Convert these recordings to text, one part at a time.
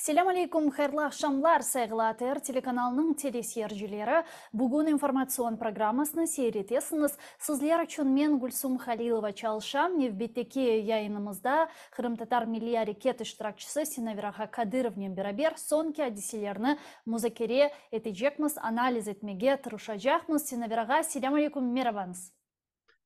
Selâm aleyküm, hayırlı aqşamlar, sayğılı ATR telekanalınıñ teleseyircileri! Bugün informatsion programmasını seyir etesiñiz. Sizler içün men, Gülsum Halilova, çalışam. Nevbetteki yayınımızda qırımtatar milliy areket iştirakçisi Sinaver ağa Kadırovnen beraber soñki adiselerni muzakere etecekmiz, analiz etmege tırışacaqmız. Sinaver ağa, selâm aleyküm, merabañız!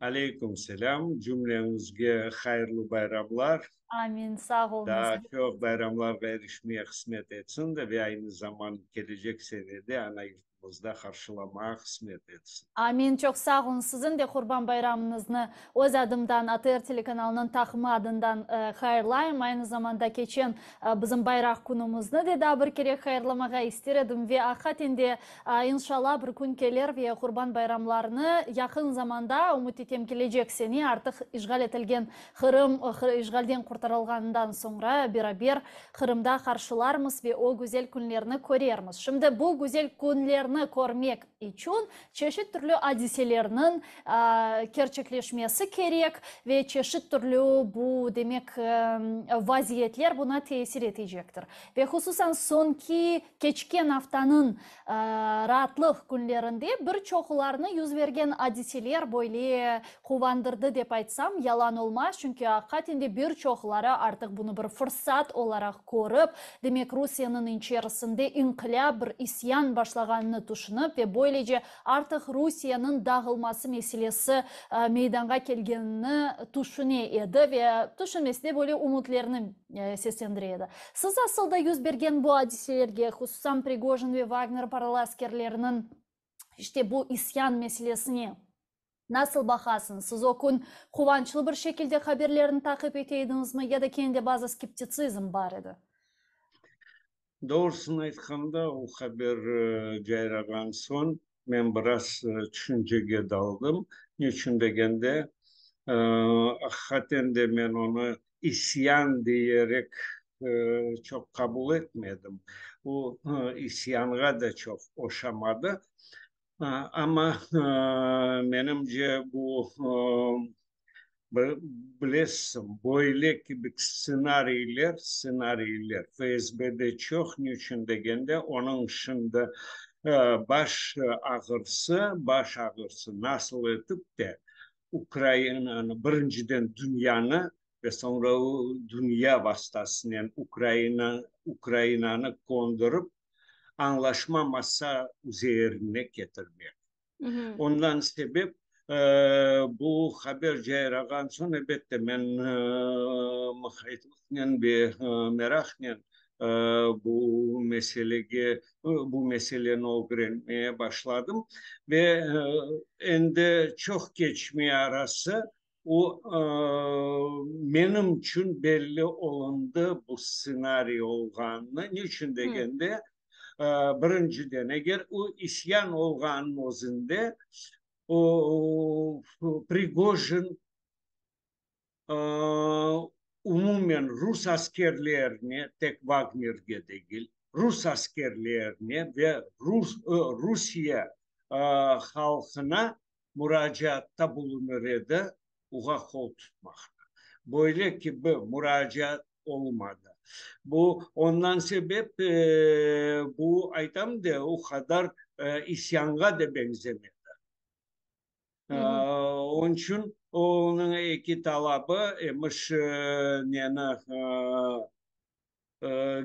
Aleyküm selâm, cümleñizge hayırlı bayramlar. Amin, sağ oluñız. Daa çoq bayramlarğa erişmeye qısmet etsin de ve aynı zaman kelecek sene de ana yurtumızda qarşılamağa qısmet etsin. Amin, çoq sağ oluñız. Siziñ de Qurban bayramıñıznı öz adımdan, ATR telekanalınıñ taqımı adından hayırlayım. Aynı zamanda keçen bizim bayraq künümizni de daa bir kere hayırlamağa ister edim ve aqiqaten de İnşalla, bir kün kelir ve Qurban bayramlarını yaqın zamanda, ümüt etem, kelecek sene, artıq işğal etilgen Qırım işğalden qurtarılğanından soñra beraber Qırımda qarşılarmız ve o güzel künlerni körermiz. Şimdi bu güzel künlerni körmek içün çeşit türlü adiselerniñ kerçekleşmesi kerek ve çeşit türlü bu, demek, vaziyetler buna tesir etecektir. Ve hususan soñki Keçken aftanıñ raatlıq künlerinde bir çoqlarnı yüz bergen adiseler böyle quvandırdı dep aytsam, yalan olmaz, çünki aqiqaten de bir çoqları artıq bunı bir fırsat olaraq körip, demek Rusiyeniñ içerisinde inqilâp, bir isyan başlağanını tüşünip ve böylece artıq Rusiyeniñ dağılması meselesi meydanğa kelgenini tüşüne edi ve tüşünmese de böyle ümütlerini seslendire edi. Siz asıl da yüz bergen bu adiselerge, hususan Prigojin ve Vagner paralı askerleriniñ işte bu isyan meselesine nasıl baqasıñız? Siz o kün quvançlı bir şekilde haberlerni taqip ete ediñizmi ya da kene de bazı skeptitsizm bar edi? Doğrusını aytqanda, o haber cayrağan soñ men biraz tüşüncege daldım. Niçün degende, aqiqaten de men onı isyan deyerek çoq qabul etmedim. O isyanğa da çoq oşamadı. Amma menimce bu, bilesiñ, böyle kibi stsenariyler, stsenariyler FSBde çoq, niçün degende, onıñ şimdi baş ağırsı, baş ağırsı nasıl etip de Ukrainanı, birinciden dünyanı ve soñra dünya vastasınen Ukraina, Ukrainanı kondurıp, añlaşma masa üzerine ketirmek. Ondan sebep bu haber cayrağan soñ, elbette, men mıqaytlıqnen ve meraqnen bu meselege, bu meseleni ögrenmeye başladım ve endi çoq keçmey arası O, menim içün belli olundı bu stsenariy olğanını. Niçün degende, birinciden, eger o isyan olğanınıñ özünde, o, Prigojin umumen rus askerlerine, tek Vagnerge degil, rus askerlerine ve rus, Rusiye halqına muracaatta bulunır edi, oğa qol tutmaqta. Böyle kibi muracaat olmadı. Bu, ondan sebep, bu, aytam de, o qadar isyanğa da beñzemedi. Onıñ içün onıñ eki talabı, emiş, neni,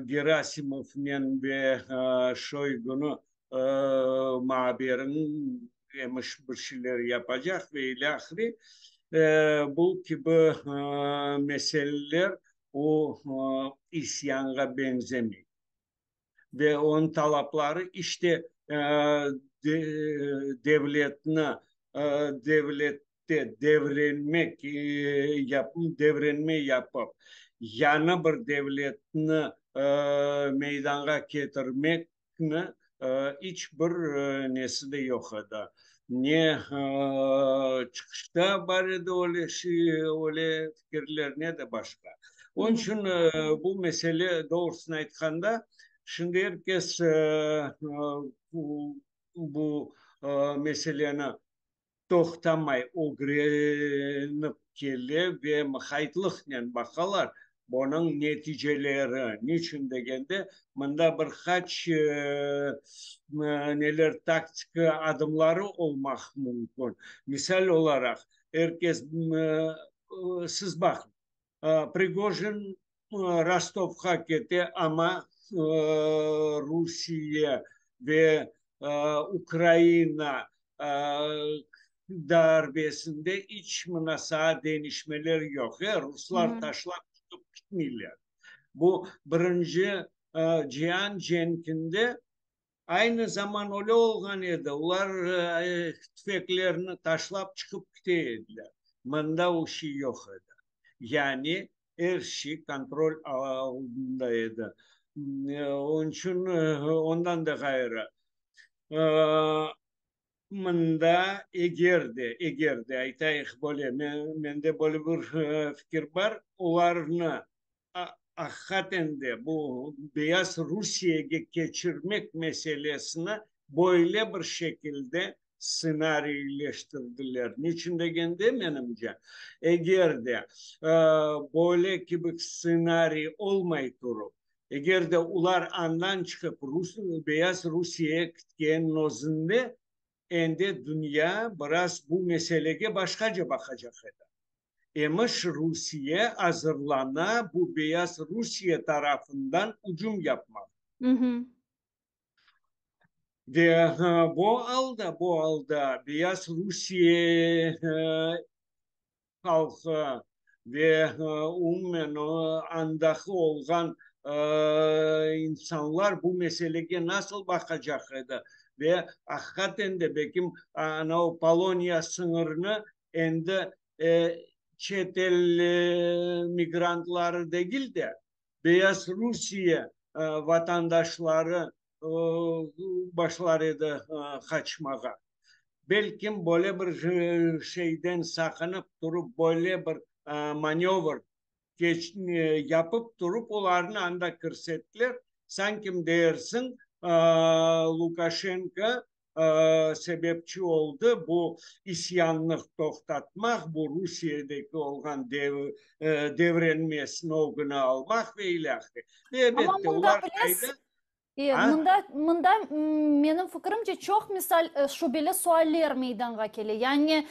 Gerasimovnen ve Şoygunı maberin emiş bir şeyler yapacaq ve ilâhre, bu kibi meseleler o isyanğa beñzemey. Ve onıñ talapları işte devletni, devlette devrenmek, devrenme yapıp, yañı bir devletni meydanğa ketirmekni iç bir nesi de yoq edi. Ne çıqışta bar edi öyle şey, öyle fikirler, ne de başqa. Onıñ içün bu mesele, doğrusını aytqanda, şimdi er kes bu meseleni toqtamay ögrenip kele ve mıqaytlıqnen baqalar. Bunıñ neticeleri, niçün degende, mında bir qaç neler taktika adımları olmaq mümkün. Misal olaraq, er kes, siz baqıñ, Prigojin Rostovğa kete, amma Rusiye ve Ukraina darbesinde iç mınasaa deñişmeler yoq. E, ruslar taşlap tutıp kitmeyler. Bu birinci cian cenkinde aynı zaman öyle olğan edi, olar tüfeklerini taşlap çıqıp kite ediler. Mında o şey yoq edi. Yani er şey kontrol altında edi. Onıñ içün ondan da ğayrı, Mında eger de, eger de, aytayıq böyle, mende böyle bir fikir bar, olarnı aqiqaten de bu Beyaz Rusiyege keçirmek meselesini böyle bir şekilde stsenariyleştirdiler. Niçün degende, menimce, eger de böyle kibi stsenariy olmay turıp, Eger de ular andan çıqıp Beyaz Rusiyeye kitken özünde, endi dünya biraz bu meselege başqaca baqacaq edi. Emiş, Rusiye azırlana bu Beyaz Rusiye tarafından ücüm yapmaq. Ve bu alda, bu alda Beyaz Rusiye halqı ve umumen andaki olğan insanlar bu meselege nasıl baqacaq edi ve aqiqaten de belkim anavı Poloniya sıñırını endi çetel migrantları degil de, Beyaz Rusiye vatandaşları başlar edi qaçmağa. Belkim, böyle bir şeyden saqınıp turıp, böyle bir manövr yapıp turıp, olarnı anda kirsettiler. Sankim dersiñ, Lukaşenko sebepçi oldı bu isyannı toqtatmaq, bu Rusiyedeki olğan devrenmesini ögüni almaq ve ilâhre. Ve elbette, olar qayda? Mında, mında, menim fikirimce, çoq misal şübeli sualler meydanğa kele. Yani,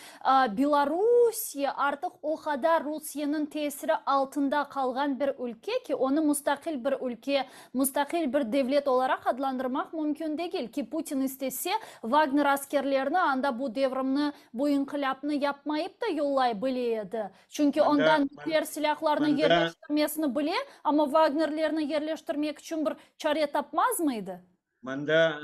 Belorusiye artıq o qadar Rusiyeniñ tesiri altında qalğan bir ülke ki, onı mustaqil bir ülke, mustaqil bir devlet olaraq adlandırmaq mümkün degil, ki Putin istese, Vagner askerlerini anda bu devrimni, bu inqilâpnı yapmayıp da yollay bile edi. Çünki onda nükleer silâhlarnı yerleştirmesini bile, amma Vagnerlerni yerleştirmek içün bir çare tapmazmıydı? Mında,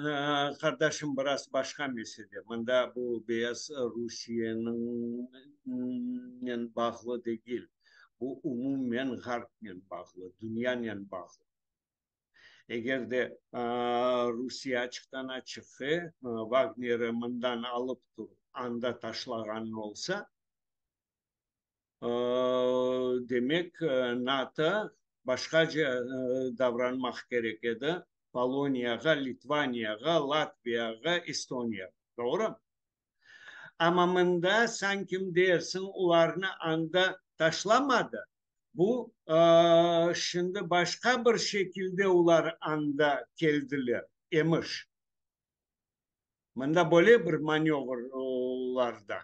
qardaşım, biraz başqa mesele. Mında bu Beyaz Rusiyeniñnen bağlı degil. Bu umumen Ğarpnen bağlı, dünyanen bağlı. Eger de Rusiye açıqtan-açıq Vagneri mından alıp turıp, anda taşlağan olsa, Demek, NATO başqaca davranmaq kerek edi, Poloniyağa, Litvaniyağa, Latviyağa, Estoniyağa. Doğru? Amma mında, sankim dersiñ, olarnı anda taşlamadı. Bu, şimdi başqa bir şekilde olar anda keldiler, emiş. Mında böyle bir manövr olarda.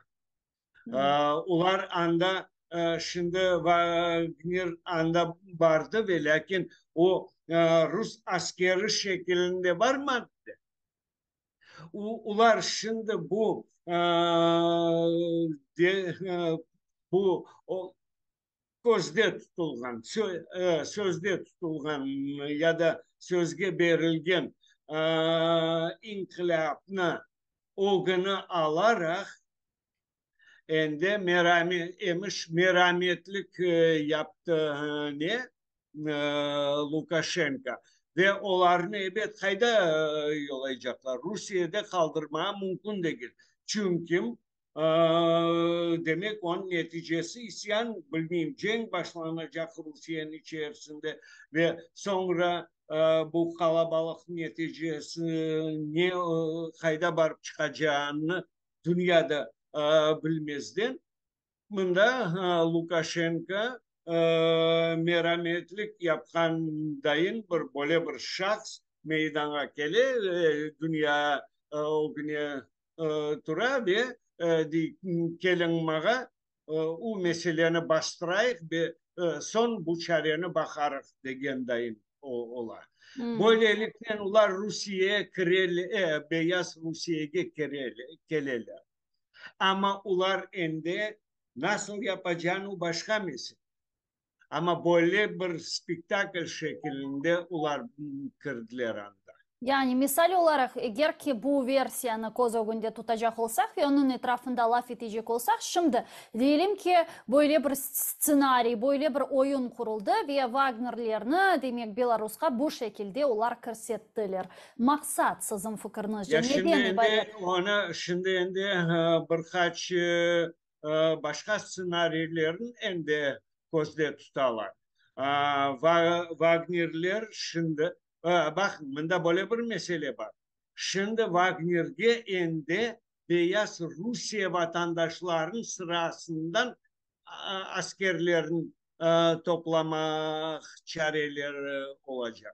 Olar anda şimdi Vagner anda bardı ve lâkin o rus askeri şekilinde barmadı. Olar şimdi bu bu közde tutulğan, sözde tutulğan ya da sözge berilgen inqilâpnı ögüni alaraq, endi emiş merametlik yaptı ne Lukaşenko ve olarnı ebet qayda yollaycaqlar? Rusiyede qaldırmağa mümkün degil, çünki Demek, onıñ neticesi isyan, bilmeyim, cenk başlanacaq Rusiyeniñ içerisinde ve soñra bu qalabalıq neticesi ne, qayda barıp çıqacağını dünya da bilmezden, mında Lukaşenko. Merametlik yapqan dayın bir böyle bir şahs meydanğa kele, dünya ögüne tura ve dey, keliñ mağa, u meseleni bastırayıq ve soñ bu çareni baqarıq degen dayın ola. Böyleliknen olar Rusiyeye kirele, Beyaz Rusiyege keleler. Amma olar endi Nasıl yapacağın o başqa mesele. Amma böyle bir spektakl şekilinde olar kirdiler anda. Yani, misal olaraq, eger ki bu versiyanı köz ögünde tutacaq olsaq ve onıñ etrafında laf etecek olsaq, şimdi, deyelim ki, böyle bir stsenariy, böyle bir oyun quruldı ve Vagnerlerni, demek, Belarusqa bu şekilde olar kirsettiler. Maqsat, siziñ fikirñizce, Ya şimdi neden endi ibaret? onı, şimdi endi bir qaç başqa stsenariylerni endi közde tutalar. Vagnerler şimdi, baqıñ, mında böyle bir mesele bar. Şimdi Vagnerge endi Beyaz Rusiye vatandaşlarınıñ sırasından askerlerni toplamaq çareleri olacaq.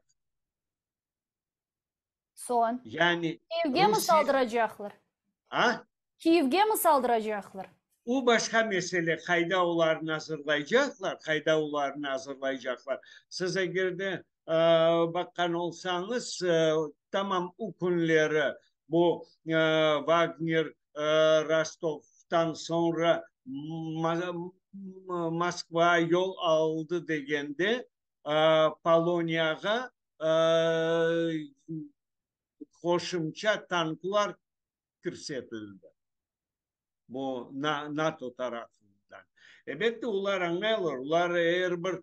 Soñ? Yani Kiyevge mi Rusiye... saldıracaqlar? A? Kiyevge mi saldıracaqlar? O başqa mesele, qayda olarnı azırlaycaqlar, qayda olarnı azırlaycaqlar. Siz eger de baqqan olsañız, tamam o künleri bu Vagner Rostovdan soñra Moskvağa yol aldı degende, Poloniyağa qoşumça tanklar kirsetildi, bu NATO tarafından. Elbette, olar añlaylar, olar er bir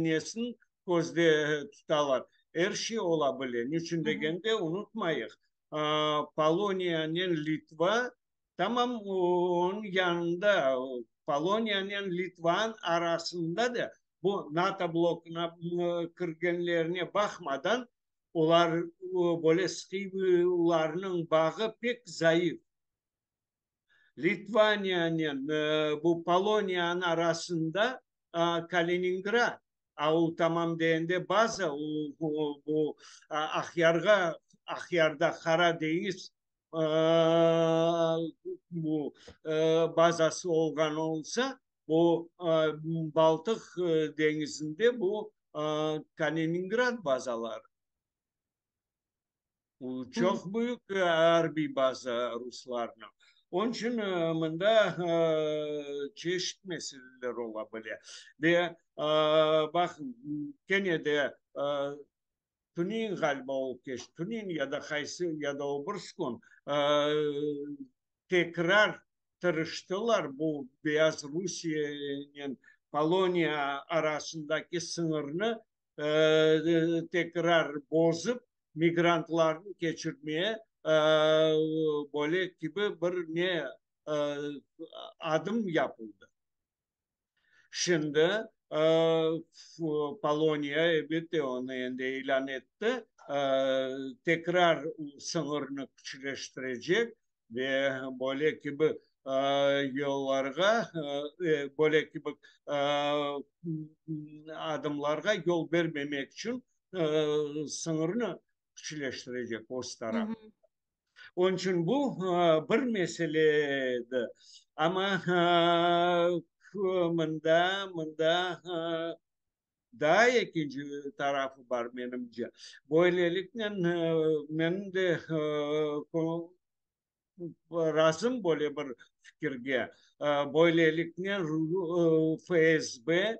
nesini közde tutalar. Er şey ola bile. Niçün degende, unutmayıq, Poloniyanen Litva Tamam onıñ yanında, Poloniyanen Litvanıñ arasında da bu NATO blokuna kirgenlerine baqmadan, olar böyle sıqı, olarnıñ bağı pek zayıf. Litvaniyanen bu Poloniyanıñ arasında Kaliningrad, a o tamam degende baza, o bu Aqyarğa, Aqyarda Qara deñiz bu bazası olğan olsa, bu Baltıq deñizinde bu Kaliningrad bazaları. Bu çoq büyük arbiy baza ruslarnıñ. Onıñ içün mında çeşit meseleler ola bile. Ve baqıñ, kene de Tünevin ğaliba olıp keçti, tünevin ya da qaysı, ya da o birisi kün tekrar tırıştılar bu Beyaz Rusiyenen Poloniya arasındaki sıñırnı tekrar bozıp, migrantlarnı keçirmeye böyle kibi bir ne adım yapıldı. Şimdi Poloniya, elbette, onı endi ilân etti, tekrar sıñırnı küçleştirecek ve böyle kibi yollarğa, böyle kibi adımlarğa yol bermemek içün sıñırnı küçleştirecek öz tarafından. Onıñ içün bu bir mesele edi. Amma mında, mında daa ekinci tarafı bar, menimce. Böyleliknen, menim de razım böyle bir fikirge. Böyleliknen, FSB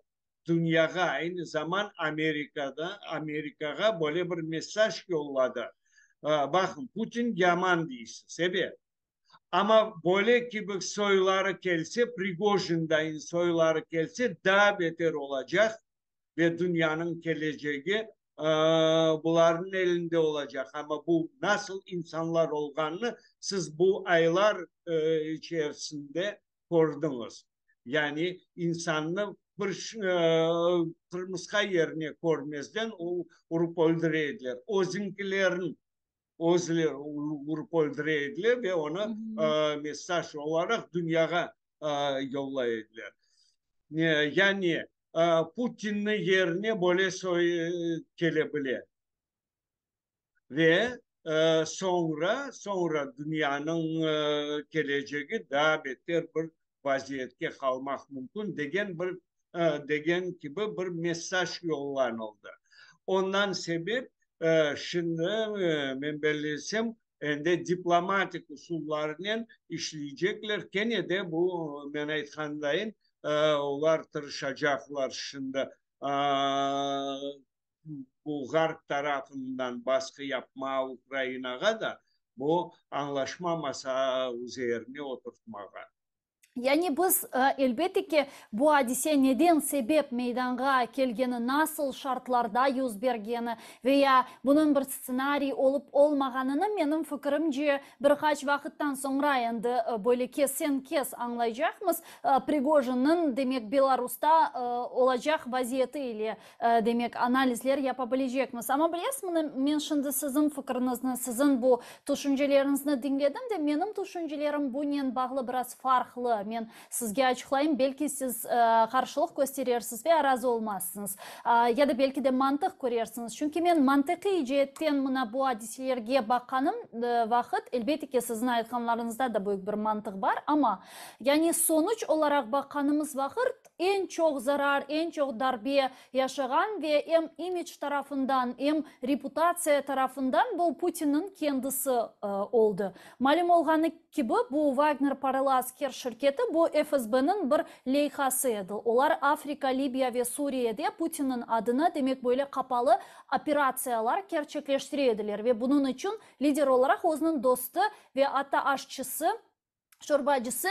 dünyağa, aynı zaman Amerikada, Amerikağa böyle bir mesaj yolladı, Baqıñ, Putin yaman deysiz, ebet, amma böyle kibi soyları kelse, Prigojindayın soyları kelse, daa beter olacaq ve dünyanıñ kelecegi bularnıñ elinde olacaq. Amma bu nasıl insanlar olğanını siz bu aylar içerisinde kördiñiz. Yani insannı bir qırmısqa yerine körmezden urıp öldüre ediler. Özüñkilerin özleri urıp öldüre ediler ve onı mesaj olaraq dünyağa. yollay ediler. Yani Putinniñ yerine böyle soy kele bile. Ve soñra, soñra dünyanıñ kelecegi daa beter bir vaziyetke qalmaq mümkün degen bir, degen kibi bir mesaj yollanıldı. Ondan sebep şimdi, men bellesem, endi diplomatik usullarnen işleycekler. Kene de bu, men aytqandayın, olar tırışacaqlar şimdi bu Ğarp tarafından basqı yapma Ukrainağa da bu añlaşma masa üzerine oturtmağa. Yani biz, elbette ki, bu adise neden sebep meydanğa kelgeni, nasıl şartlarda yüz bergeni ve ya bunıñ bir stsenariy olıp olmağanını, menim fikirimce, bir qaç vaqıttan soñra endi böyle kesen-kes añlaycaqmız, Prigojinniñ, demek, Belarusta olacaq vaziyeti ile Demek, analizler yapa bilecekmiz. Amma bilesizmi, men şimdi siziñ fikriñizni, siziñ bu tüşünceleriñizni diñledim de, menim tüşüncelerim bunen bağlı biraz farqlı. Men sizge açıqlayım, belki siz qarşılıq kösterersiz ve razı olmazsıñız. Ya da belki de mantıq körersiñiz. Çünki men mantıqiy ceetten mına bu adiselerge baqqanım vaqıt, elbette ki, siziñ aytqanlarıñızda da büyük bir mantıq bar, amma yani sonuç olaraq baqqanımız vaqıt, Eñ çoq zarar, eñ çoq darbe yaşağan ve em imidj tarafından, em reputatsiya tarafından bu Putinniñ kendisi oldı. Malüm olğanı kibi, bu Vagner paralı asker şirketi bu FSBniñ bir leyhası edi. Olar Afrika, Libiya ve Suriyede Putinniñ adına, demek, böyle qapalı operatsiyalar kerçekleştire ediler ve bunıñ içün lider olaraq özüniñ dostu ve atta aşçısı, şorbacısı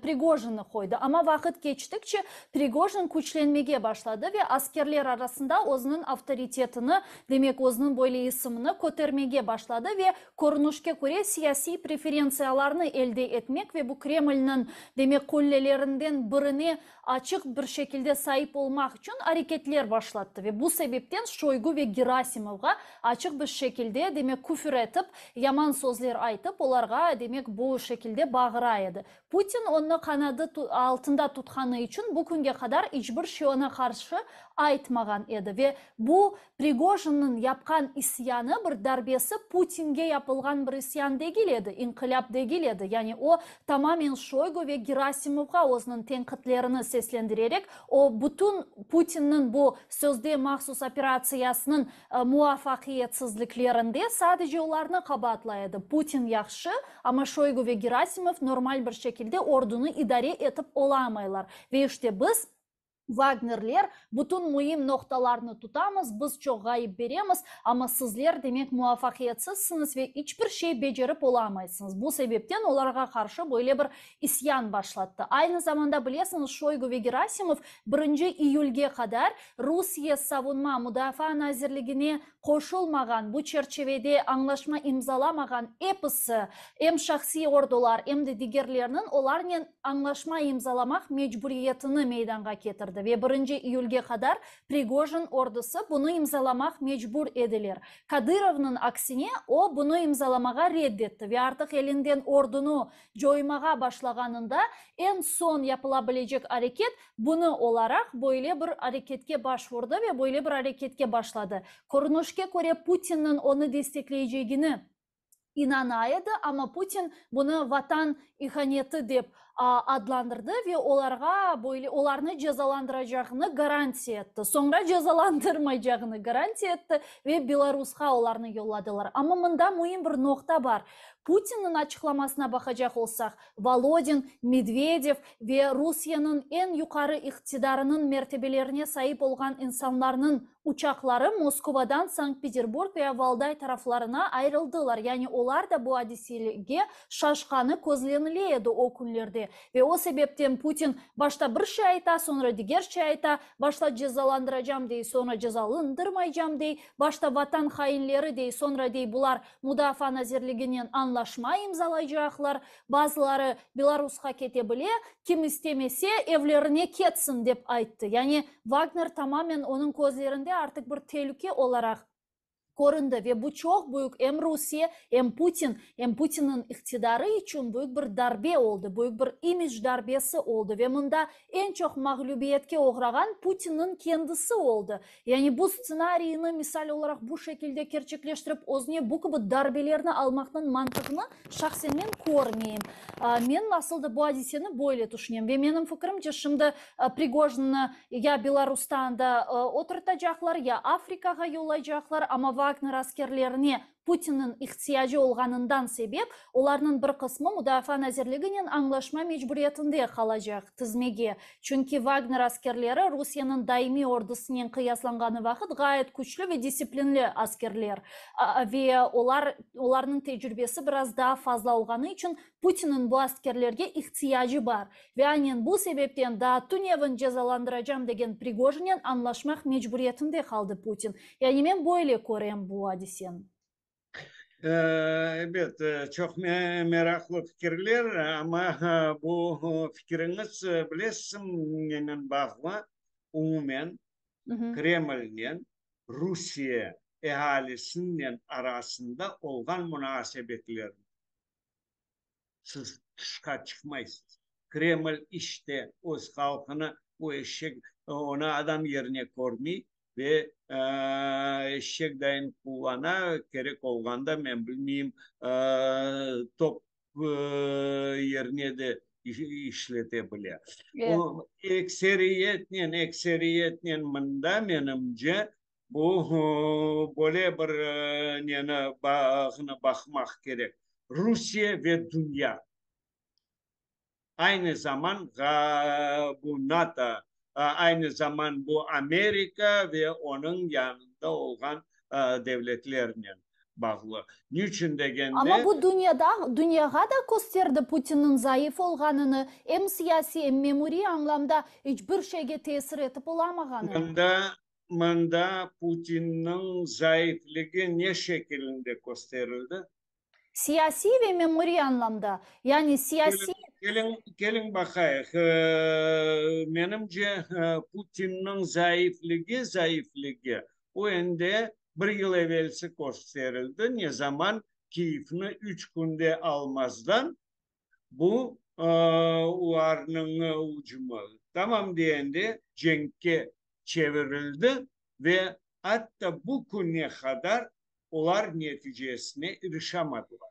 Prigojinni qoydı. Amma vaqıt keçtikçe Prigojin küçlenmege başladı ve askerler arasında özüniñ avtoritetini, demek, özüniñ böyle isimini kötermege başladı ve, körünişke köre, siyasiy preferentsiyalarnı elde etmek ve bu Kremlniñ, demek, qullelerinden birine açıq bir şekilde saip olmaq içün areketler başlattı ve bu sebepten Şoygu ve Gerasimovğa açıq bir şekilde, demek, küfür etip, yaman sözler aytıp, olarğa, demek, bu şekilde bağıra edi. Putin onı qanadı altında tutqanı içün bu künge qadar iç bir şey oña qarşı aytmağan edi ve bu Prigojinniñ yapqan isyanı, bir darbesi Putinge yapılğan bir isyan degil edi, inqilâp degil edi. Yani o, tamamen Şoygu ve Gerasimovğa özüniñ tenqitlerini seslendirerek, o, bütün Putinniñ bu sözde mahsus operatsiyasınıñ muvafaqiyetsizliklerinde sadece olarnı qabaatlay edi. Putin yahşı, amma Şoygu ve Gerasimov normal bir şekilde ordunı idare etip olamaylar. Ve işte biz, Vagnerler, bütün müim noqtalarnı tutamız, biz çoq ğayıp beremiz, amma sizler, demek, muvafaqiyetsizsiñiz ve iç bir şey becerip olamaysıñız. Bu sebepten olarğa qarşı böyle bir isyan başlattı. Aynı zamanda, bilesiñiz, Şoygu ve Gerasimov birinci iyülge qadar Rusiye Savunma, Mudafaa, nazirligine qoşulmağan, bu çerçivede añlaşma imzalamağan episi, em şahsiy ordular, em de digerlerniñ olarnen añlaşma imzalamaq mecburiyetini meydanğa ketirdi ve birinci iyülge qadar Prigojin ordusı bunı imzalamaq mecbur ediler. Kadırovnıñ aksine, o, bunı imzalamağa red etti ve artıq elinden ordunı coymağa başlağanında eñ soñ yapıla bilecek areket Bunı olaraq böyle bir areketke başvurdı ve böyle bir areketke başladı. Körünişke köre, Putinniñ onı destekleycegine inana edi, amma Putin bunı vatan ihaneti dep adlandırdı ve olarğa böyle olarnı cezalandıracağını garantiya etti. Soñra cezalandırmaycağını garantiya etti ve Belarusqa olarnı yolladılar. Amma mında müim bir noqta bar. Putinniñ açıqlamasına baqacaq olsaq, Volodin, Medvedev ve Rusiyeniñ eñ yuqarı iqtidarınıñ mertebelerine saip olğan insanlarnıñ uçaqları Moskvadan Sankt-Peterburg ve Valday taraflarına ayrıldılar, yani olar da bu adisege şaşqanı közlenile edi o künlerde. Ve o sebepten Putin başta bir şey ayta, soñra diger şey ayta, başta cezalandıracam dey, soñra cezalındırmaycam dey, başta vatan hainleri dey, soñra dey bular Mudafaa nazirliginen añlaşma imzalaycaqlar, bazıları Belarusqa kete bile, kim istemese, evlerine ketsin, dep ayttı. Yani Vagner tamamen onıñ közlerinde artıq bir telüke olaraq. Köründi ve bu çoq büyük em Rusiye, em Putin, em Putinniñ iqtidarı içün büyük bir darbe oldı, büyük bir imidj darbesi oldı ve mında eñ çoq mağlübiyetke oğrağan Putinniñ kendisi oldı. Yani bu stsenariyni, misal olaraq, bu şekilde kerçekleştirip, özüne bu kibi darbelerni almaqnıñ mantığını şahsen men körmeyim. Men asıl da bu adiseni böyle tüşünem ve menim fikrimce, şimdi Prigojinni ya Belarustanda oturtacaqlar, ya Afrikağa yollaycaqlar, amma Vagner askerlerine Putinniñ ihtiyacı olğanından sebep, olarnıñ bir qısmı Mudafaa nazirliginen añlaşma mecburiyetinde qalacaq, tizmege. Çünki Vagner askerleri Rusiyeniñ daimiy ordusınen qıyaslanğanı vaqıt ğayet küçlü ve disiplinli askerler ve olar olarnıñ tecrübesi biraz daa fazla olğanı içün Putinniñ bu askerlerge ihtiyacı bar. Ve aynen bu sebepten daa tünevin cezalandıracam degen Prigojinnen añlaşmaq mecburiyetinde qaldı Putin. Yani men böyle körem bu adiseni. Ebet, çoq meraqlı fikirler, amma bu fikiriñiz, bilesiñ, nenen bağlı? Umumen, Kremlnen Rusiye ealisinen arasında olğan munasebetlernen. Siz tışqa çıqmaysız. Kreml işte öz halqını o eşek, onı adam yerine körmey ve eşek dayın qullana, kerek olğanda, men bilmeyim, top yerine de işlete bile. O, ekseriyetnen, ekseriyetnen mında, menimce, Bu, böyle bir neni bağnı baqmaq kerek, Rusiye ve dünya. Aynı zaman bu NATO, aynı zaman bu Amerika ve onıñ yanında olğan devletlernen bağlı. Niçün degende. Amma bu dünyada, dünyağa da kösterdi Putinniñ zayıf olğanını, em siyasiy, em memuriy añlamda iç bir şeyge tesir etip olamağanını. Mında Mında Putinniñ zayıfligi ne şekilinde kösterildi? Siyasiy ve memuriy añlamda. Yani siyasiy. Keliñ, keliñ baqayıq. Menimce, Putinniñ zayıfligi, zayıfligi, o endi bir yıl evelsi kösterildi, ne zaman Kiyevni üç künde almazdan Bu, olarnıñ ücümi tamam degende cenkke çevirildi ve atta bu künge qadar olar neticesine irişamadılar.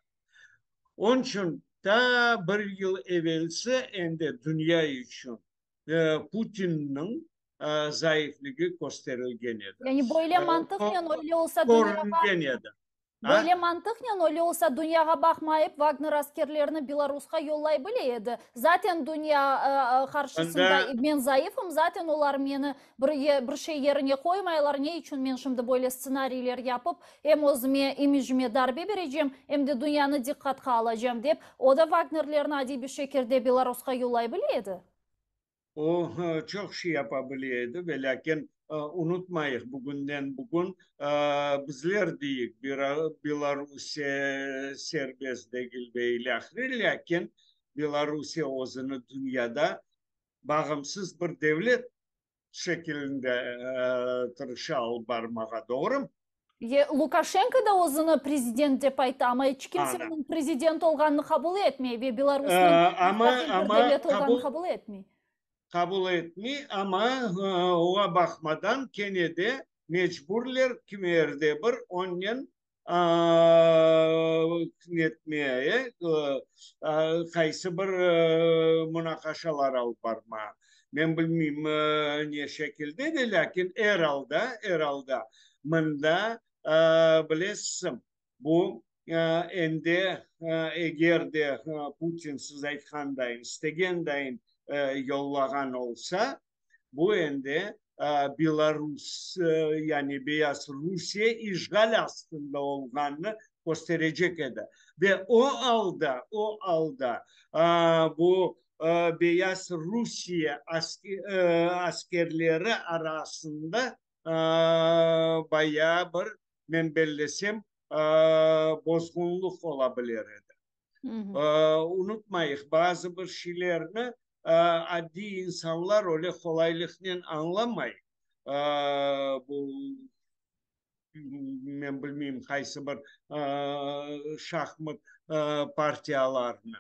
Onıñ içün ta bir yıl evelsi endi dünya içün Putinniñ zayıfligi kösterilgen edi. Yani böyle mantıqnen öyle olsa dünyağa. Körüngen edi. Böyle mantıqnen öyle olsa dünyağa baqmayıp Vagner askerlerini Belarusqa yollay bile edi. Zaten dünya qarşısında men zayıfım, zaten olar meni bir bir şey yerine qoymaylar, ne içün men şimdi böyle stsenariyler yapıp em özüme, imicime darbe berecem, em de dünyanı diqqatqa alacam dep, o da Vagnerlerni adiy bir şekilde Belarusqa yollay bile edi. O, çoq şey yapa bile edi, velâkin unutmayıq, bugünden bugün bizler deyik, Belorusiye serbest degil ve ilâhre, lâkin Belorusiye özüni dünyada bağımsız bir devlet şekilinde tırışa alıp barmağa, doğrumı? Lukaşenko da özüni prezident dep ayta, amma iç kimse onıñ prezident olğanını qabul etmey ve Belarusnıñ mustaqil bir devlet olğanını qabul etmey. Qabul etmey, amma oña baqmadan kene de mecburler kimerde bir onnen netmeye, qaysı bir munaqaşalar alıp barmağa. Men bilmeyim ne şekilde de, lâkin er alda, er alda mında, bilesizmi, bu endi eger de Putin siz aytqandayın, istegendayın yollağan olsa, Bu endi Belarus, yani Beyaz Rusiye işğal astında olğanını kösterecek edi. Ve o alda, o alda bu Beyaz Rusiye askerleri arasında bayağı bir, men bellesem, bozğunlıq ola bilir edi. Unutmayıq, bazı bir şeylerni adiy insanlar öyle qolaylıqnen añlamay. Bu. men bilmeyim qaysı bir şahmat partiyalarını.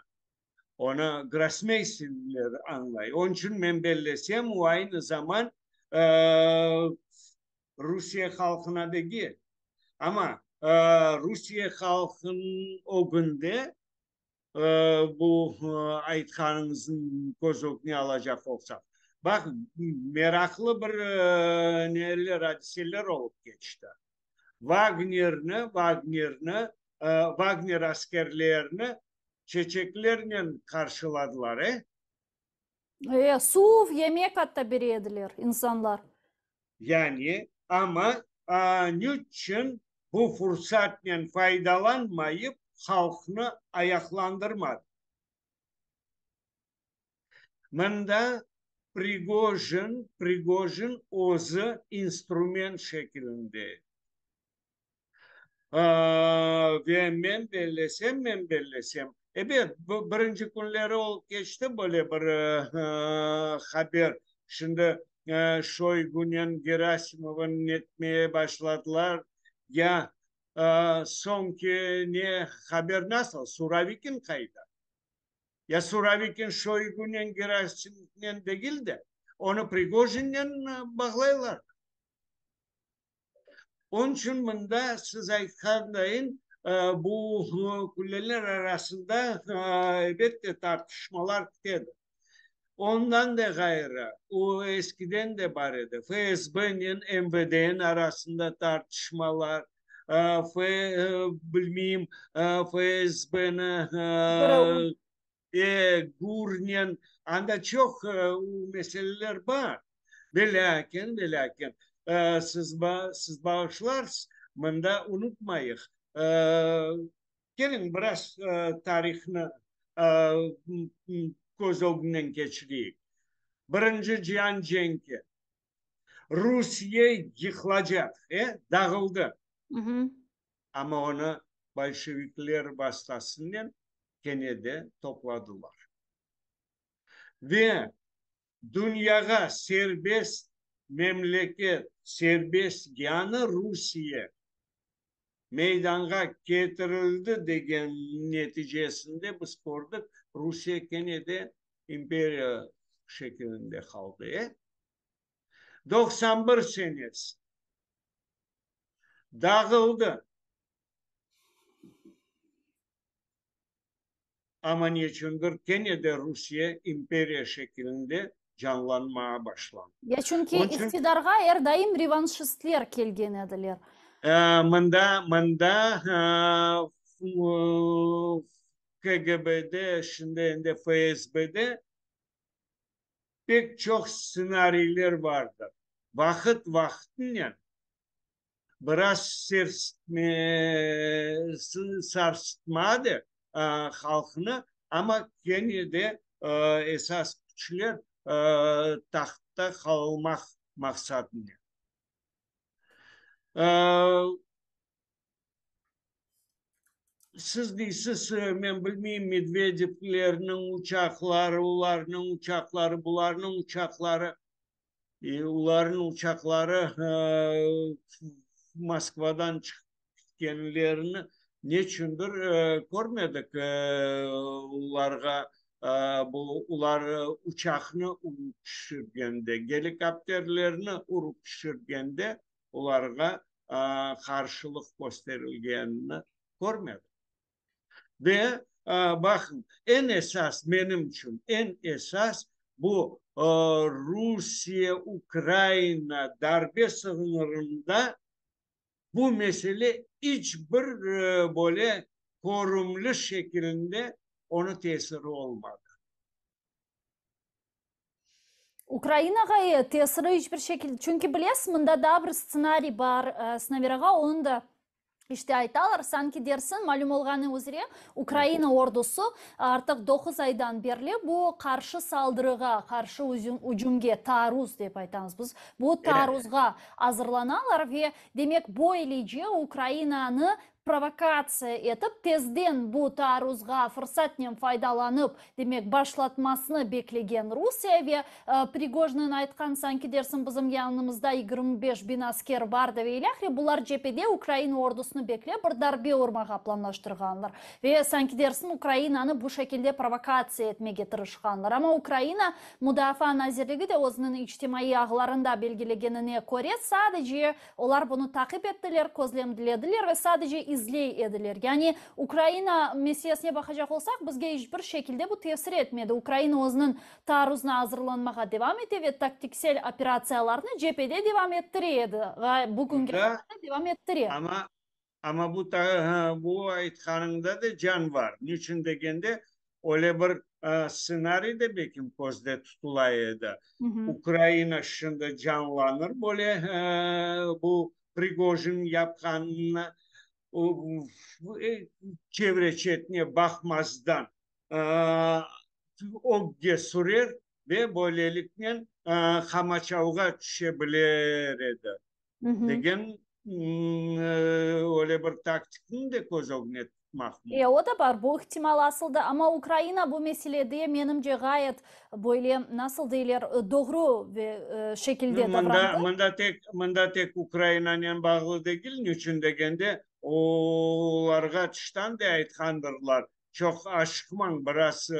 Onı grossmeysterler añlay. Onıñ içün men bellesem, o aynı zaman Rusiye halqına degil, amma Rusiye halqınıñ ögünde bu aytqanıñıznı köz ögüne alacaq olsaq. Baq, meraqlı bir neler, adiseler olıp keçti. Vagnerni, Vagnerni, Vagner askerlerini çeçeklernen qarşıladılar, e? E, suv, yemek atta bere ediler insanlar. Yani, amma niçün bu fursatnen faydalanmayıp, halqnı ayaqlandırmadı? Mında Prigojin, Prigojin özü instrument şekilinde. Ve men bellesem, men bellesem, ebet, bu birinci künleri olıp keçti böyle bir haber. Şimdi Şoygunen Gerasimovnı netmeye başladılar. Ya soñki ne haber nasıl? Surovikin qayda? Ya Surovikin Şoygunen Gerasimovnen degil de, onı Prigojinnen bağlaylar. Onıñ içün mında siz aytqandayın, bu külleler arasında elbette tartışmalar ketedi. Ondan da ğayrı, o eskiden de bar edi, FSBnen MVDniñ arasında tartışmalar, F, bilmeyim, FSBni E, GURnen, anda çoq meseleler bar. Velâkin, velâkin, siz, siz bağışlarsız, mında unutmayıq, keliñ biraz tarihnı köz ögünden keçireyik. Birinci cian cenki. Rusiye yıqılacaq, e, dağıldı. Amma onı bolşevikler vastasınen kene de topladılar. Ve dünyağa serbest memleket, serbest yañı Rusiye meydanğa ketirildi degen neticesinde biz kördik, Rusiye kene de imperiya şekilinde qaldı, e? 91 senesi dağıldı. Amma neçündir kene de Rusiye imperiya şekilinde canlanmağa başlandı. Ya çünki iqtidarğa er daim revanşistler kelgen ediler. Mında, mında KGBde, şimdi endi FSBde pek çoq stsenariyler vardır. Vaqıt-vaqıtınen biraz sersitme, sarsıtma de halqnı, amma kene de esas küçler tahtta qalmaq maqsadınen. Siz deysiz, men bilmeyim, Medvedevlerniñ uçaqları, olarnıñ uçaqları, bularnıñ uçaqları. Olarnıñ uçaqları Moskvadan çıqıp ketkenlerini neçündir körmedik. Olarğa bu olar uçaqnı urıp tüşürgende, gelikopterlerni urıp tüşürgende olarğa qarşılıq kösterilgenini körmedik. Ve, baqıñ, eñ esas menim içün, eñ esas bu Rusiye-Ukraina darbe sıñırında bu mesele iç bir böyle körümli şekilinde onıñ tesiri olmadı. Ukrainağa tesiri iç bir şekilde, çünki bilesiz, mında daa bir stsenariy bar, Sinaver ağa, onı da işte aytalar, sanki dersiñ, malüm olğanı üzre, Ukraina ordusı artıq doquz aydan berli bu qarşı saldırığa, qarşı ücümge, taarruz dep aytamız biz, bu taarruzğa azırlanalar ve, demek, böylece Ukrainanı. provokatsiya etip, tezden bu taarruzğa fırsatnen faydalanıp, demek, başlatmasını beklegen Rusiye ve Prigojinniñ aytqan, sanki dersiñ bizim yanımızda 25 biñ asker bar da ve ilâhre, bular cebede Ukraina ordusını beklep bir darbe urmağa planlaştırğanlar. Ve sanki dersiñ Ukrainanı bu şekilde provokatsiya etmege tırışqanlar. Amma Ukraina Mudafaa nazirligi de özüniñ içtimaiy ağlarında belgilegenine köre, sadece olar bunı taqip ettiler, közlemlediler ve sadece izley ediler. Yani Ukraina meselesine baqacaq olsaq, bizge iç bir şekilde bu tesir etmedi. Ukraina özüniñ taarruzına azırlanmağa devam ete ve taktiksel operatsiyalarnı cebede devam ettire edi. Bugünge Da, devam ettire. Amma bu aytqanıñda da can bar. Niçün degende, öyle bir stsenariy de belkim közde tutula edi. Ukraina şimdi canlanır böyle bu Prigojin yapqanını çevre çetine baqmazdan ögge sürer ve böyleliknen qamaçavğa tüşe bilir edi degen öyle bir taktikni de köz ögüne tutmaq mümkün. O da bar, bu ihtimal asılda, amma Ukraina bu meselede menimce ğayet böyle, nasıl deyler, doğru ve şekilde davrandı. Mında tek Ukrainanen bağlı degil, niçün degende, olarğa tıştan da aytqandırlar, çoq aşıqmañ, biraz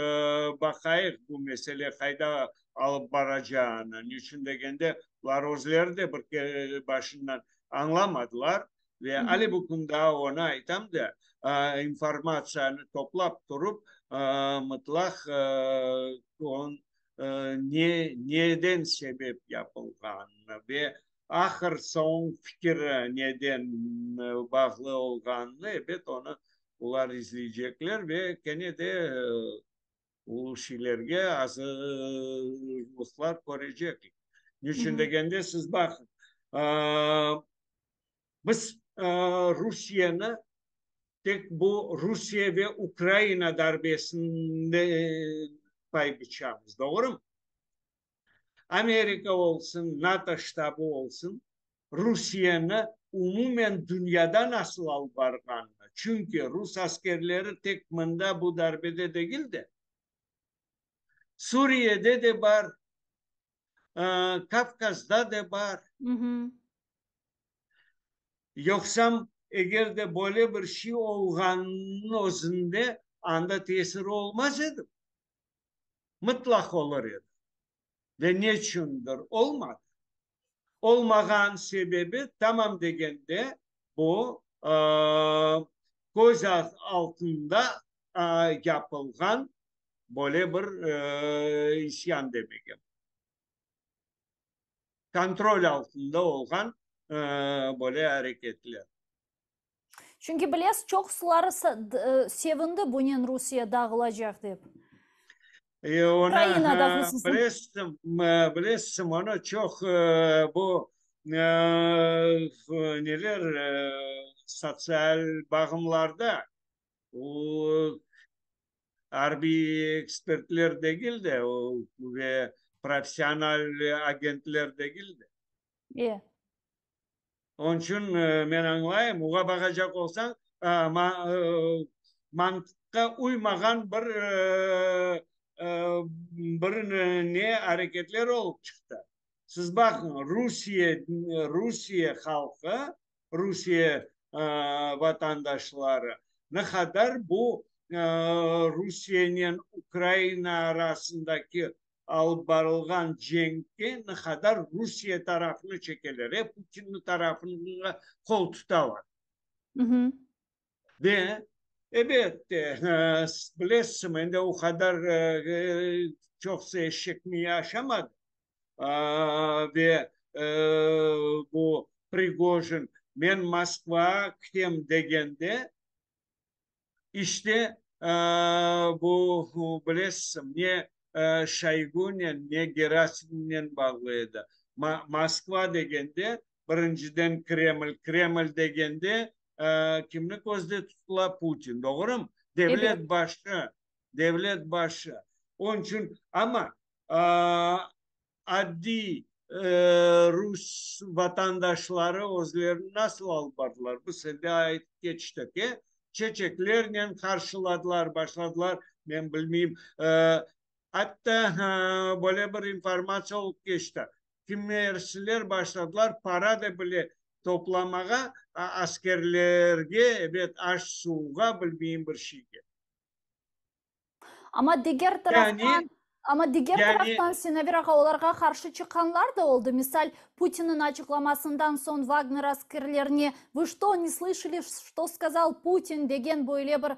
baqayıq bu mesele qayda alıp baracağını. Niçün degende, olar özleri de bir kere başından añlamadılar ve ale bugün daa onı aytam da, informatsiyanı toplap turıp, mıtlaq ne neden sebep yapılğanını ve ahır soñ fikiri neden bağlı olğanını, ebet, onı olar izleycekler ve kene de bu şeylerge azırlıqlar körecek. Niçün degende, siz baqıñ, biz Rusiyeni tek bu Rusiye ve Ukraina darbesinde pay biçemiz, doğrumı? Amerika olsun, NATO ştabı olsun, Rusiyeni umumen dünyada nasıl alıp barğanını. Çünki rus askerleri tek mında bu darbede degil de, Suriyede de bar, Kavkazda da bar. Yoqsam, eger de böyle bir şey olğanınıñ özünde anda tesiri olmaz edi. Mıtlaq olur edi. Ve neçündir olmadı. Olmağan sebebi tamam degende bu köz altında yapılğan böyle bir isyan demegim. Kontrol altında olğan böyle areketler. Çünki bilesiz, çoqsuları sevindi bunen Rusiye dağılacaq dep. Onı bilesiñ, onı çoq bu neler sotsial bağımlarda o arbiy ekspertler degil de ve professional agentler degil de. Onıñ içün men añlayım, oğa baqacaq olsañ, mantıqqa uymağan bir ne areketler olıp çıqtı. Siz baqıñ, Rusiye, Rusiye halqı, Rusiye vatandaşları ne qadar bu Rusiyenen Ukraina arasındaki alıp barılğan cenkke ne qadar Rusiye tarafını çekeler, Putinniñ tarafına qol tutalar. Ve ebette, bilesiñ, endi o qadar çoqsa eşek miyi aşamadı. Ve bu Prigojin men Moskvağa kitem degende, işte bu bilesiñ, ne Şoygunen, ne Gerasimovnen bağlı edi. Moskva degende, birinciden Kreml, Kreml degende kimni közde tutula? Putin, doğrumı? Devlet başı, devlet başı. Onıñ içün, amma adiy. Rus vatandaşları özlerini nasıl alıp bardılar? Biz endi aytıp keçtik, e? Çeçeklernen qarşıladılar, başladılar, men bilmeyim. Atta böyle bir informatsiya olıp keçti, kimmersiler başladılar para da bile toplamağa askerlerge, ebet, aş-suvğa, bilmeyim bir şeyge. Amma diger taraftan, amma diger taraftan, Sinaver ağa, olarğa qarşı çıqqanlar da oldı. Misal, Putinniñ açıqlamasından soñ Wagner askerlerine Vı çto, ne slışali, çto skazal Putin degen böyle bir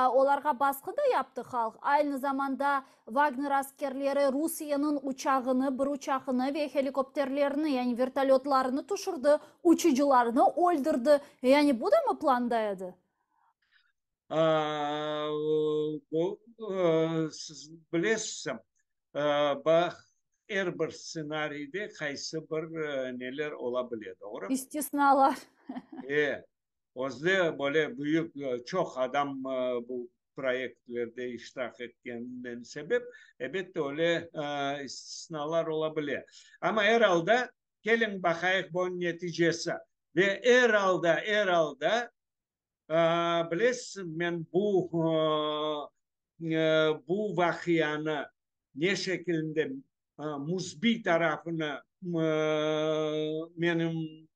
olarğa basqı da yaptı halq. Aynı zamanda Wagner askerleri Rusiyeniñ uçağını, bir uçağını ve helikopterlerini, yani vertolötlarını tüşürdi, uçucılarnı öldürdi. Yani bu da mı planda edi? Bu, siz bilesiz, baq, er bir stsenariyde qaysı bir neler ola bile, doğru? İstisnalar. E, özde böyle büyük, çoq adam bu proyektlerde iştirak etkeninden sebep, elbette, öyle istisnalar ola bile. Amma er alda, keliñ baqayıq bunıñ neticesi. Ve er alda, er alda, Bilesiz, men bu bu vaqianı ne şekilinde müsbiy tarafını menim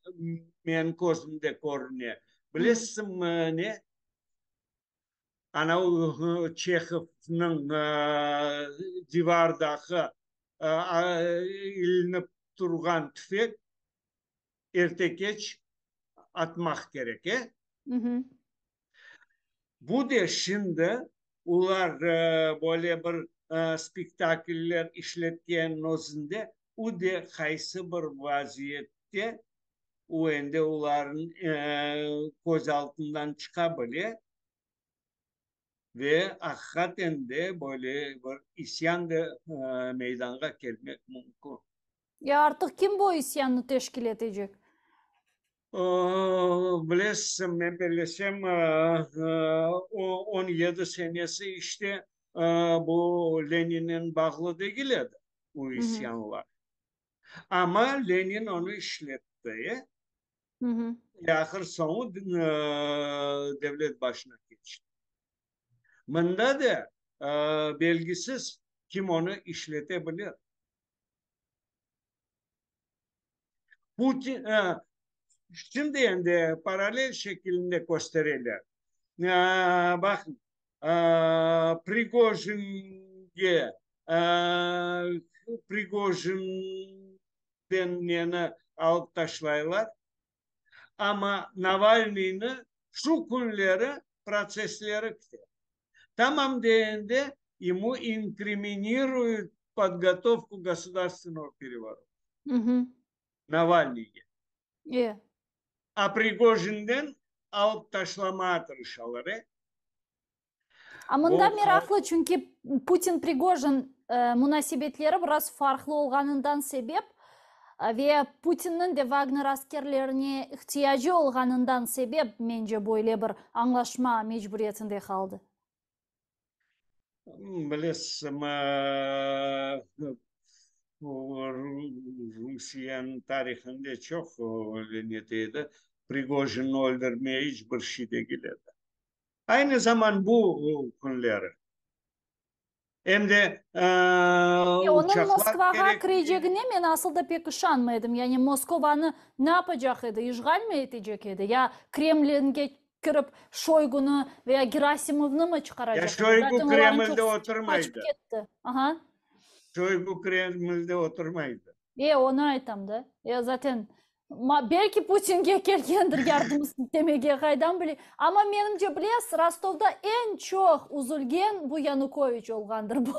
menim közümde körüne. Bilesizmi ne? Ana o Çehovnıñ divardaki ilinip turğan tüfek erte-keç atmaq kerek, e? Bu de şimdi olar böyle bir spektakller işletkeniniñ özünde, u de qaysı bir vaziyette u endi olarnıñ köz altından çıqa bile ve aqiqaten de böyle bir isyan da meydanğa kelmek mümkün. Ya artıq kim bu isyannı teşkil etecek? Bilesiz, men bellesem, 17 senesi işte bu Leninnen bağlı degil edi, bu isyanlar. Amma Lenin onı işletti, ve ahır soñu devlet başına keçti. Mında da belgisiz, kim onı işlete bilir. Putin, şimdi endi paralel şekilinde köstereler. Baqıñ, Prigojinge, Prigojinden neni alıp taşlaylar, amma Navalnıynı şu künleri protsessleri kite. Tamam deende emu inkriminiruyut podgotovku gosudarstvennogo perevorota. Navalnıyge. A Prigojinden alıp taşlamağa tırışalar, e? A mında meraqlı, çünki Putin-Prigojin munasebetleri biraz farqlı olğanından sebep ve Putinniñ de Vagner askerlerine ihtiyacı olğanından sebep, mence, böyle bir añlaşma mecburiyetinde qaldı. Bilesiz, Rusiyeniñ tarihinde çoq öyle nete edi, Prigojinni öldürmeye iç bir şey degil edi. Aynı zaman bu künleri em de Onıñ Moskvağa kirecegine men asıl da pek işanmay edim. Yani Moskovanı ne yapacaq edi, işğal mi etecek edi, ya Kremlinge kirip Şoygunı veya Gerasimovnı mı çıqaracaq edi? Şoygu Kremlde oturmaydı. Şoygu Kremlde oturmaydı. E, onı aytam da. E, zaten belki Putinge kelgendir yardım istemege, qaydan bileyim. Amma menimce, bilesiz, Rostovda eñ çoq üzülgen bu Yanukoviç olğandır bu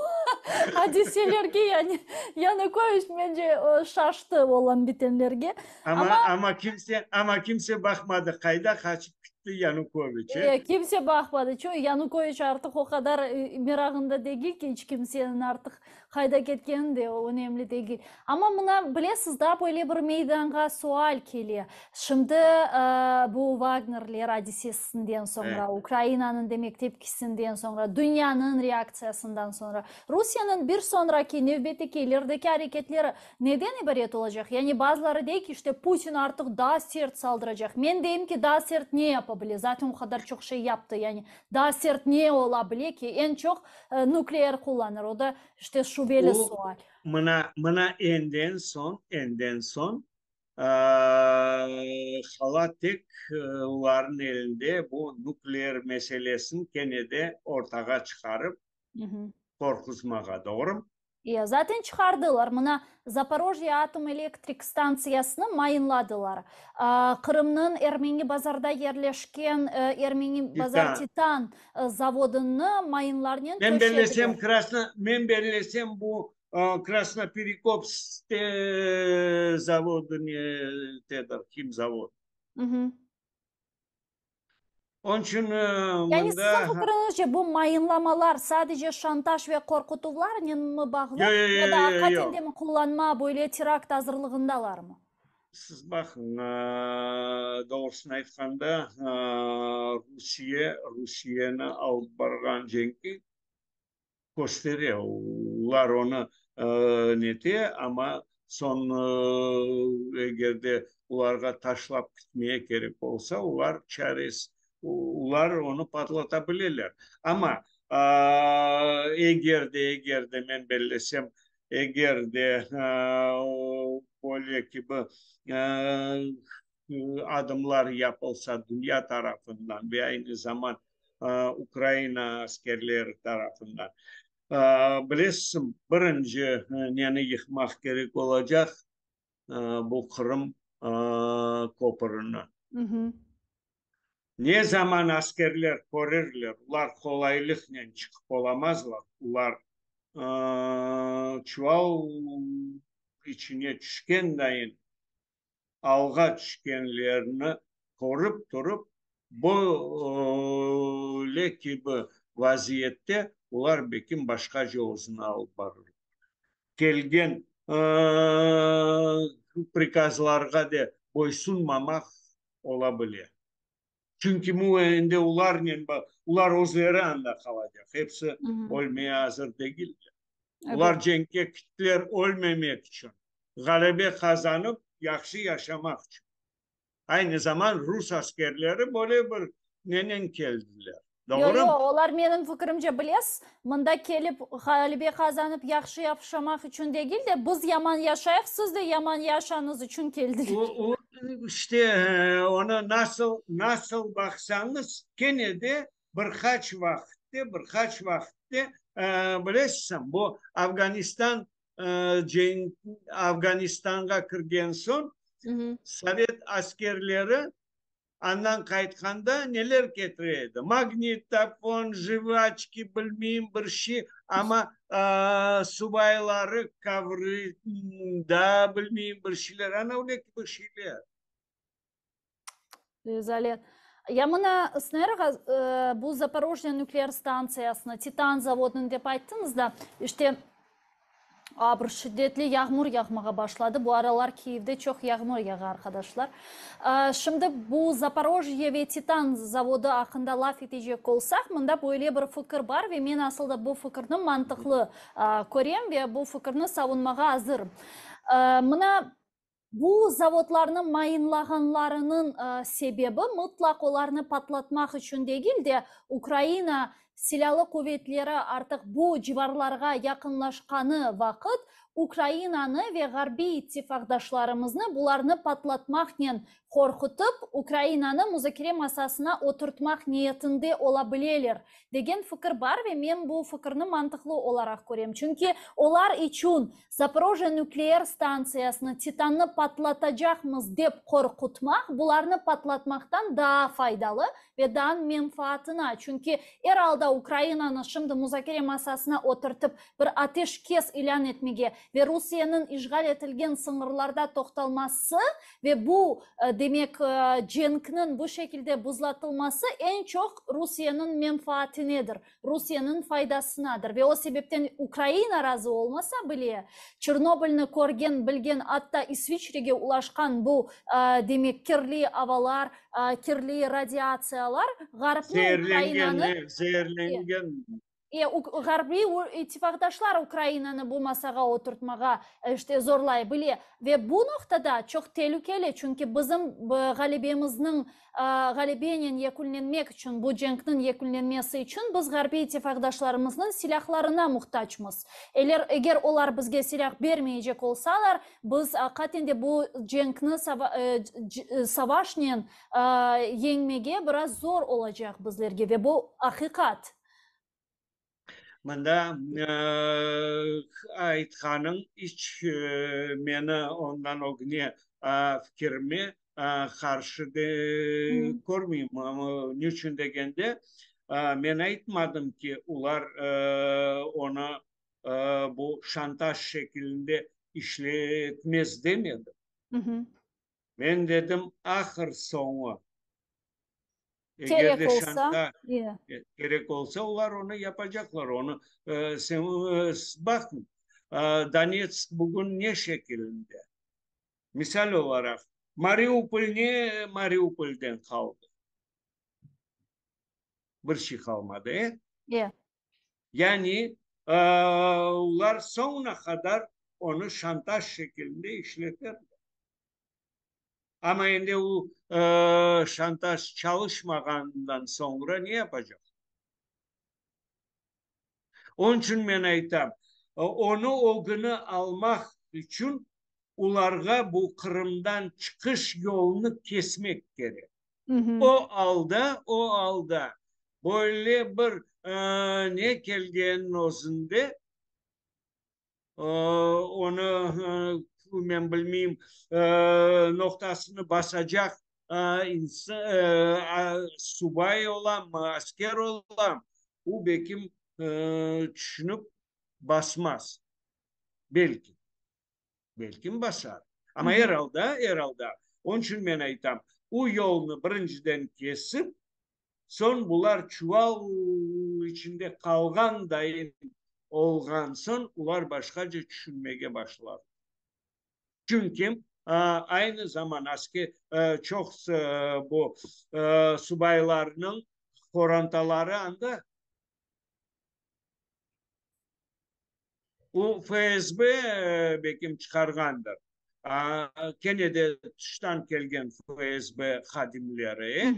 adiselerge. Yani Yanukoviç, mence, şaştı olan bitenlerge. Amma, amma kimse, amma kimse baqmadı, qayda qaçıp. ketti Yanukoviç, e? Kimse baqmadı. Çünki Yanukoviç artıq o qadar merağında degil ki, iç kimseniñ artıq qayda ketkeni de önemli degil. Amma mına, bilesiz, daa böyle bir meydanğa sual kele. Şimdi bu Vagnerler adisesinden soñra, Ukrainanıñ, demek, tepkisinden soñra, dünyanıñ reaktsiyasından soñra, Rusiyeniñ bir soñraki, nevbetteki, ilerideki areketleri neden ibaret olacaq? Yani bazıları dey ki, işte, Putin artıq daa sert saldıracaq. Men deyim ki, daa sert ne yapa bile? Zaten o qadar çoq şey yaptı. Yani daa sert ne ola bile ki? Eñ çoq nükleer qullanır. O da, işte, şübeli sual. Mına, mına enden soñ, enden soñ hala tek olarnıñ elinde bu nükleer meselesini kene de ortağa çıqarıp qorquzmağa, doğrumı? Ya, zaten çıqardılar. Mına, Zaporojye atom elektrik stantsiyasını mayınladılar. Qırımnıñ Ermeni Bazarda yerleşken Ermeni Bazar Titan zavodını mayınlarnen Men bellesem, Krasno, men bellesem, bu Krasnoperekopskte zavodı netedir, himzavod. Onıñ içün Yani mında. siziñ fikriñizce, bu mayınlamalar sadece şantaj ve qorqutuvlarnen mi bağlı, Yo, yo, ya yo, da yo, aqiqaten yo. de mi qullanma, böyle terakt azırlığındalarmı? Siz baqıñ, doğrusını aytqanda, Rusiye, Rusiyeni alıp barğan cenki köstere, olar onı nete, amma soñ eger de olarğa taşlap ketmeye kerek olsa, olar çaresiz, olar onı patlata bileler. Amma eger de, eger de, men bellesem, eger de böyle kibi adımlar yapılsa dünya tarafından ve aynı zaman Ukraina askerleri tarafından, bilesizmi, birinci neni yıqmaq kerek olacaq? Bu Qırım köpürini. Ne zaman askerler körerler, olar qolaylıqnen çıqıp olamazlar, olar çuval içine tüşken dayın alğa tüşkenlerini körip turıp, böyle kibi vaziyette olar belkim başqaca özüni alıp barırlar. Kelgen prikazlarğa de boysunmamaq ola bile. Çünki bu endi olarnen, olar özleri anda qalacaq, episi ölmeye azır degiller. Olar cenkke kittiler ölmemek içün, ğalebe qazanıp, yahşı yaşamaq içün. Aynı zaman rus askerleri böyle bir nenen keldiler. Yo, Doğrumı? yo, olar menim fikirimce, bilesiz, mında kelip ğalebe qazanıp yahşı yaşamaq içün degil de, biz yaman yaşayıq, siz de yaman yaşañız içün keldiler. O, o, işte, onı nasıl, nasıl baqsañız, kene de bir qaç vaqıtte, bir qaç vaqıtte, bilesizmi, bu Afganistan cenk, Afganistanğa kirgen soñ, sovet askerleri Andan qaytqanda neler ketire edi? Magnitofon, jvaçki, bilmeyim, bir şey, amma subayları, kovrı, da, bilmeyim, bir şeyler, ana öyle kibi şeyler. Rezalet. Ya mına, Sner ağa, bu Zaporojye nükleer stantsiyasını, Titan zavodını dep ayttıñız da, işte, A, bir şiddetli yağmur yağmağa başladı. Bu aralar Kiyevde çoq yağmur yağa, arqadaşlar. Şimdi bu Zaporojye ve Titan zavodı aqqında laf etecek olsaq, mında böyle bir fikir bar ve men asıl da bu fikirni mantıqlı körem ve bu fikirni savunmağa azırım. Mına Bu zavodlarnı mayınlağanlarınıñ sebebi mıtlaq olarnı patlatmaq içün degil de, Ukraina Silâlı quvetleri artıq bu civarlarğa yaqınlaşqanı vaqıt Ukrainanı ve ğarbiy ittifaqdaşlarımıznı bularnı patlatmaqnen qorqutıp, Ukrainanı muzakere masasına oturtmaq niyetinde ola bileler, degen fikir bar ve men bu fikirni mantıqlı olaraq körem. Çünki olar içün Zaporojye nükleer stantsiyasını, Titannı patlatacaqmız dep qorqutmaq, bularnı patlatmaqtan daa faydalı. ve daa menfaatına, çünki er alda Ukrainanı şimdi muzakere masasına oturtıp bir ateşkes ilân etmege ve Rusiyeniñ işğal etilgen sıñırlarda toqtalması ve bu, demek, cenkniñ bu şekilde buzlatılması eñ çoq Rusiyeniñ menfaatinedir, Rusiyeniñ faydasınadır. Ve o sebepten Ukraina razı olmasa bile, Çernobılni körgen, bilgen, atta İsviçrege ulaşqan bu, demek, kirli avalar, kirli radiatsiyalar Ğarpnı Ukrainanı. Zeerlengen, zeerlengen. Ğarbiy ittifaqdaşlar Ukrainanı bu masağa oturtmağa, işte, zorlay bile. Ve bu noqtada çoq telükeli, çünki bizim ğalebemizniñ, ğalebenen yekünlenmek içün, bu cenkniñ yekünlenmesi içün biz ğarbiy ittifaqdaşlarımıznıñ silâhlarına muhtacmız. Eler, eger olar bizge silâh bermeycek olsalar, biz aqiqaten de bu cenkni savaşnen yeñmege biraz zor olacaq bizlerge ve bu aqiqat. Mında aytqanıñ iç meni ondan ögüne fikirime qarşı körmeyim. Niçün degende, men aytmadım ki, olar onı bu şantaj şekilinde işletmez demedim. Men dedim, ahır soñu, eger de şantaj kerek olsa, olar onı yapacaqlar. Onı sen baqıñ, Donetsk bugün ne şekilinde? Misal olaraq, Mariupol ne Mariupolden qaldı? Bir şey qalmadı, e? Yani, olar soñuna qadar onı şantaj şekilinde işleterler. Amma endi o şantaj çalışmağanından soñra ne yapacaq? Onıñ içün men aytam, onı ögüni almaq içün olarğa bu Qırımdan çıqış yolunı kesmek kerek. O alda, o alda böyle bir ne kelgeniniñ özünde, onı, men bilmeyim, noqtasını basacaq subay olam, asker olam, o belkim tüşünip basmaz. Belki. Belkim basar. Amma er alda, er alda, onıñ içün men aytam, o yolnı birinciden kesip, soñ bular çuval içinde qalğan dayın olğan soñ, olar başqaca tüşünmege başlar. Çünki aynı zaman asker, çoq bu subaylarnıñ qorantaları anda. O FSB belkim çıqarğandır. Kene de tıştan kelgen FSB hadimleri.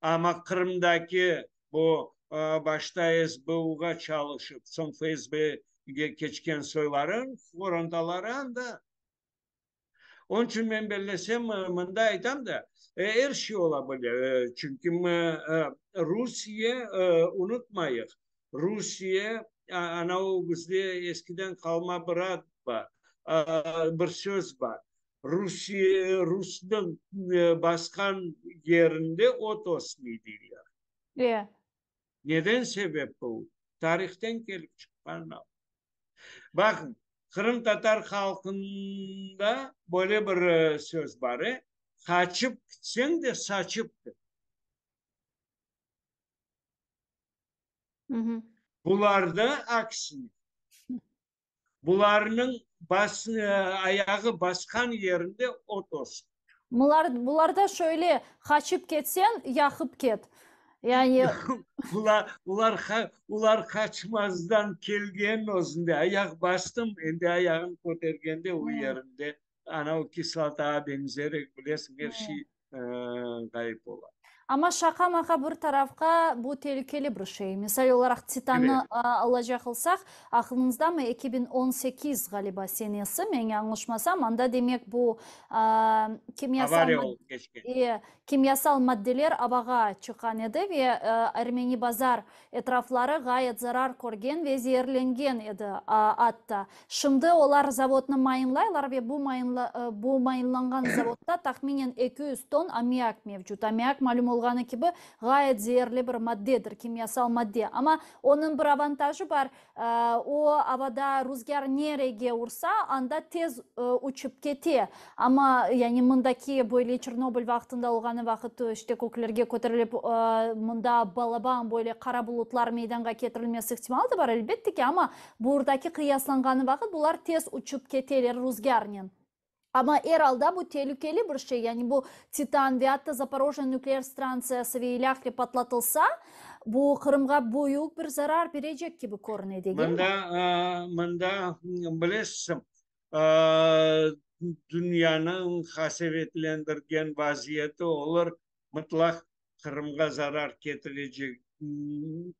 Amma Qırımdaki bu başta SBU-ğa çalışıp, soñ FSB-ge keçken soyları, qorantaları anda. Onıñ içün men bellesem, mında aytam da, er şey ola bile. Çünki Rusiye, unutmayıq, Rusiye, ana o bizde eskiden qalma bir ad bar, bir söz bar, Rusiye, rusnıñ basqan yerinde ot ösmey deyler. Neden sebep bu? Tarihten kelip çıqqan al. Baqıñ, qırımtatar halqında böyle bir söz bar, e, Qaçıp kitseñ de, saçıp kit. Bularda aksine. Bularnıñ bas, ayağı basqan yerinde ot ösip. Bular, bularda şöyle, qaçıp ketseñ, yaqıp ket. Yani. Bular, bular, bular qaçmazdan kelgen özünde, ayaq bastım, endi ayağını kötergende o yerinde, ana o kislotağa beñzerek, bilesiñ, er şey ğayıp ola. Amma şaqa-maqa bir tarafqa, bu telükeli bir şey. Misal olaraq, Titanı alacaq olsaq, aqlıñızdamı, 2018, ğaliba, senesi, men yañlışmasam, anda, demek, bu kimyasal Avariya olıp keçken. E, kimyasal maddeler avağa çıqqan edi ve Ermeni Bazar etrafları ğayet zarar körgen ve zeerlengen edi atta. Şimdi olar zavodnı mayınlaylar ve bu bu mayınlanğan zavodda tahminen 200 ton ammiak mevcut. Ammiak, malüm olğanı kibi, ğayet zeerli bir maddedir, kimyasal madde. Amma onıñ bir avantajı bar, O, avada ruzgâr nerege ursa, anda tez uçıp kete. Amma, yani, mındaki böyle Çernobıl vaqtında olğanı vaqıt, işte, köklerge köterilip, mında balaban böyle qara bulutlar meydanğa ketirilmesi ihtimalı da bar, elbette ki, amma burdaki qıyaslanğanı vaqıt bular tez uçıp keteler ruzgârnen. Amma er alda bu telükeli bir şey, yani bu Titan ve atta Zaporojye nükleer strantsiyası ve ilâhre patlatılsa, bu Qırımğa büyük bir zarar berecek kibi körüne, degilmi? Mında, mında, bilesiñ, dünyanıñ qasevetlendirgen vaziyeti olur, mıtlaq Qırımğa zarar ketirecek,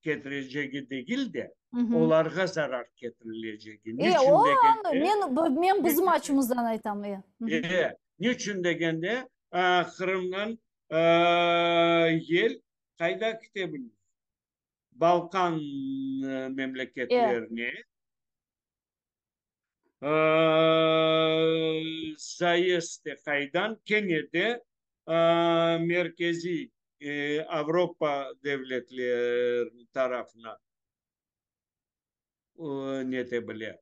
ketirecegi degil de, olarğa zarar ketirilecegi. E, Niçün o, degende, men, men bizim açımızdan aytam, e. E, niçün degende, Qırımdan yel qayda kete bilir? Balkan memleketlerine. ZAES de qaydan kene de Merkeziy Avropa devletleri tarafına nete bile.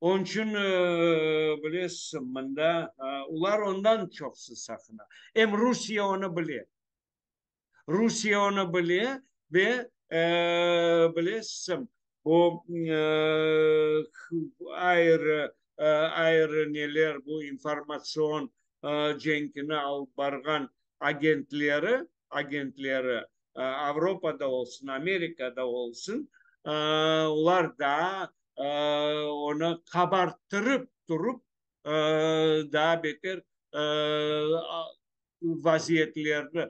Onıñ içün, bilesiz, mında olar ondan çoqsı saqına. Em Rusiye onı bile. Rusiye onı bile ve, bilesiñ, bu ayrı, ayrı neler, bu informatsion cenkini alıp barğan agentleri, agentleri, Avropada olsun, Amerikada olsun, olar daa onı qabarttırıp turıp, daa beter vaziyetlerni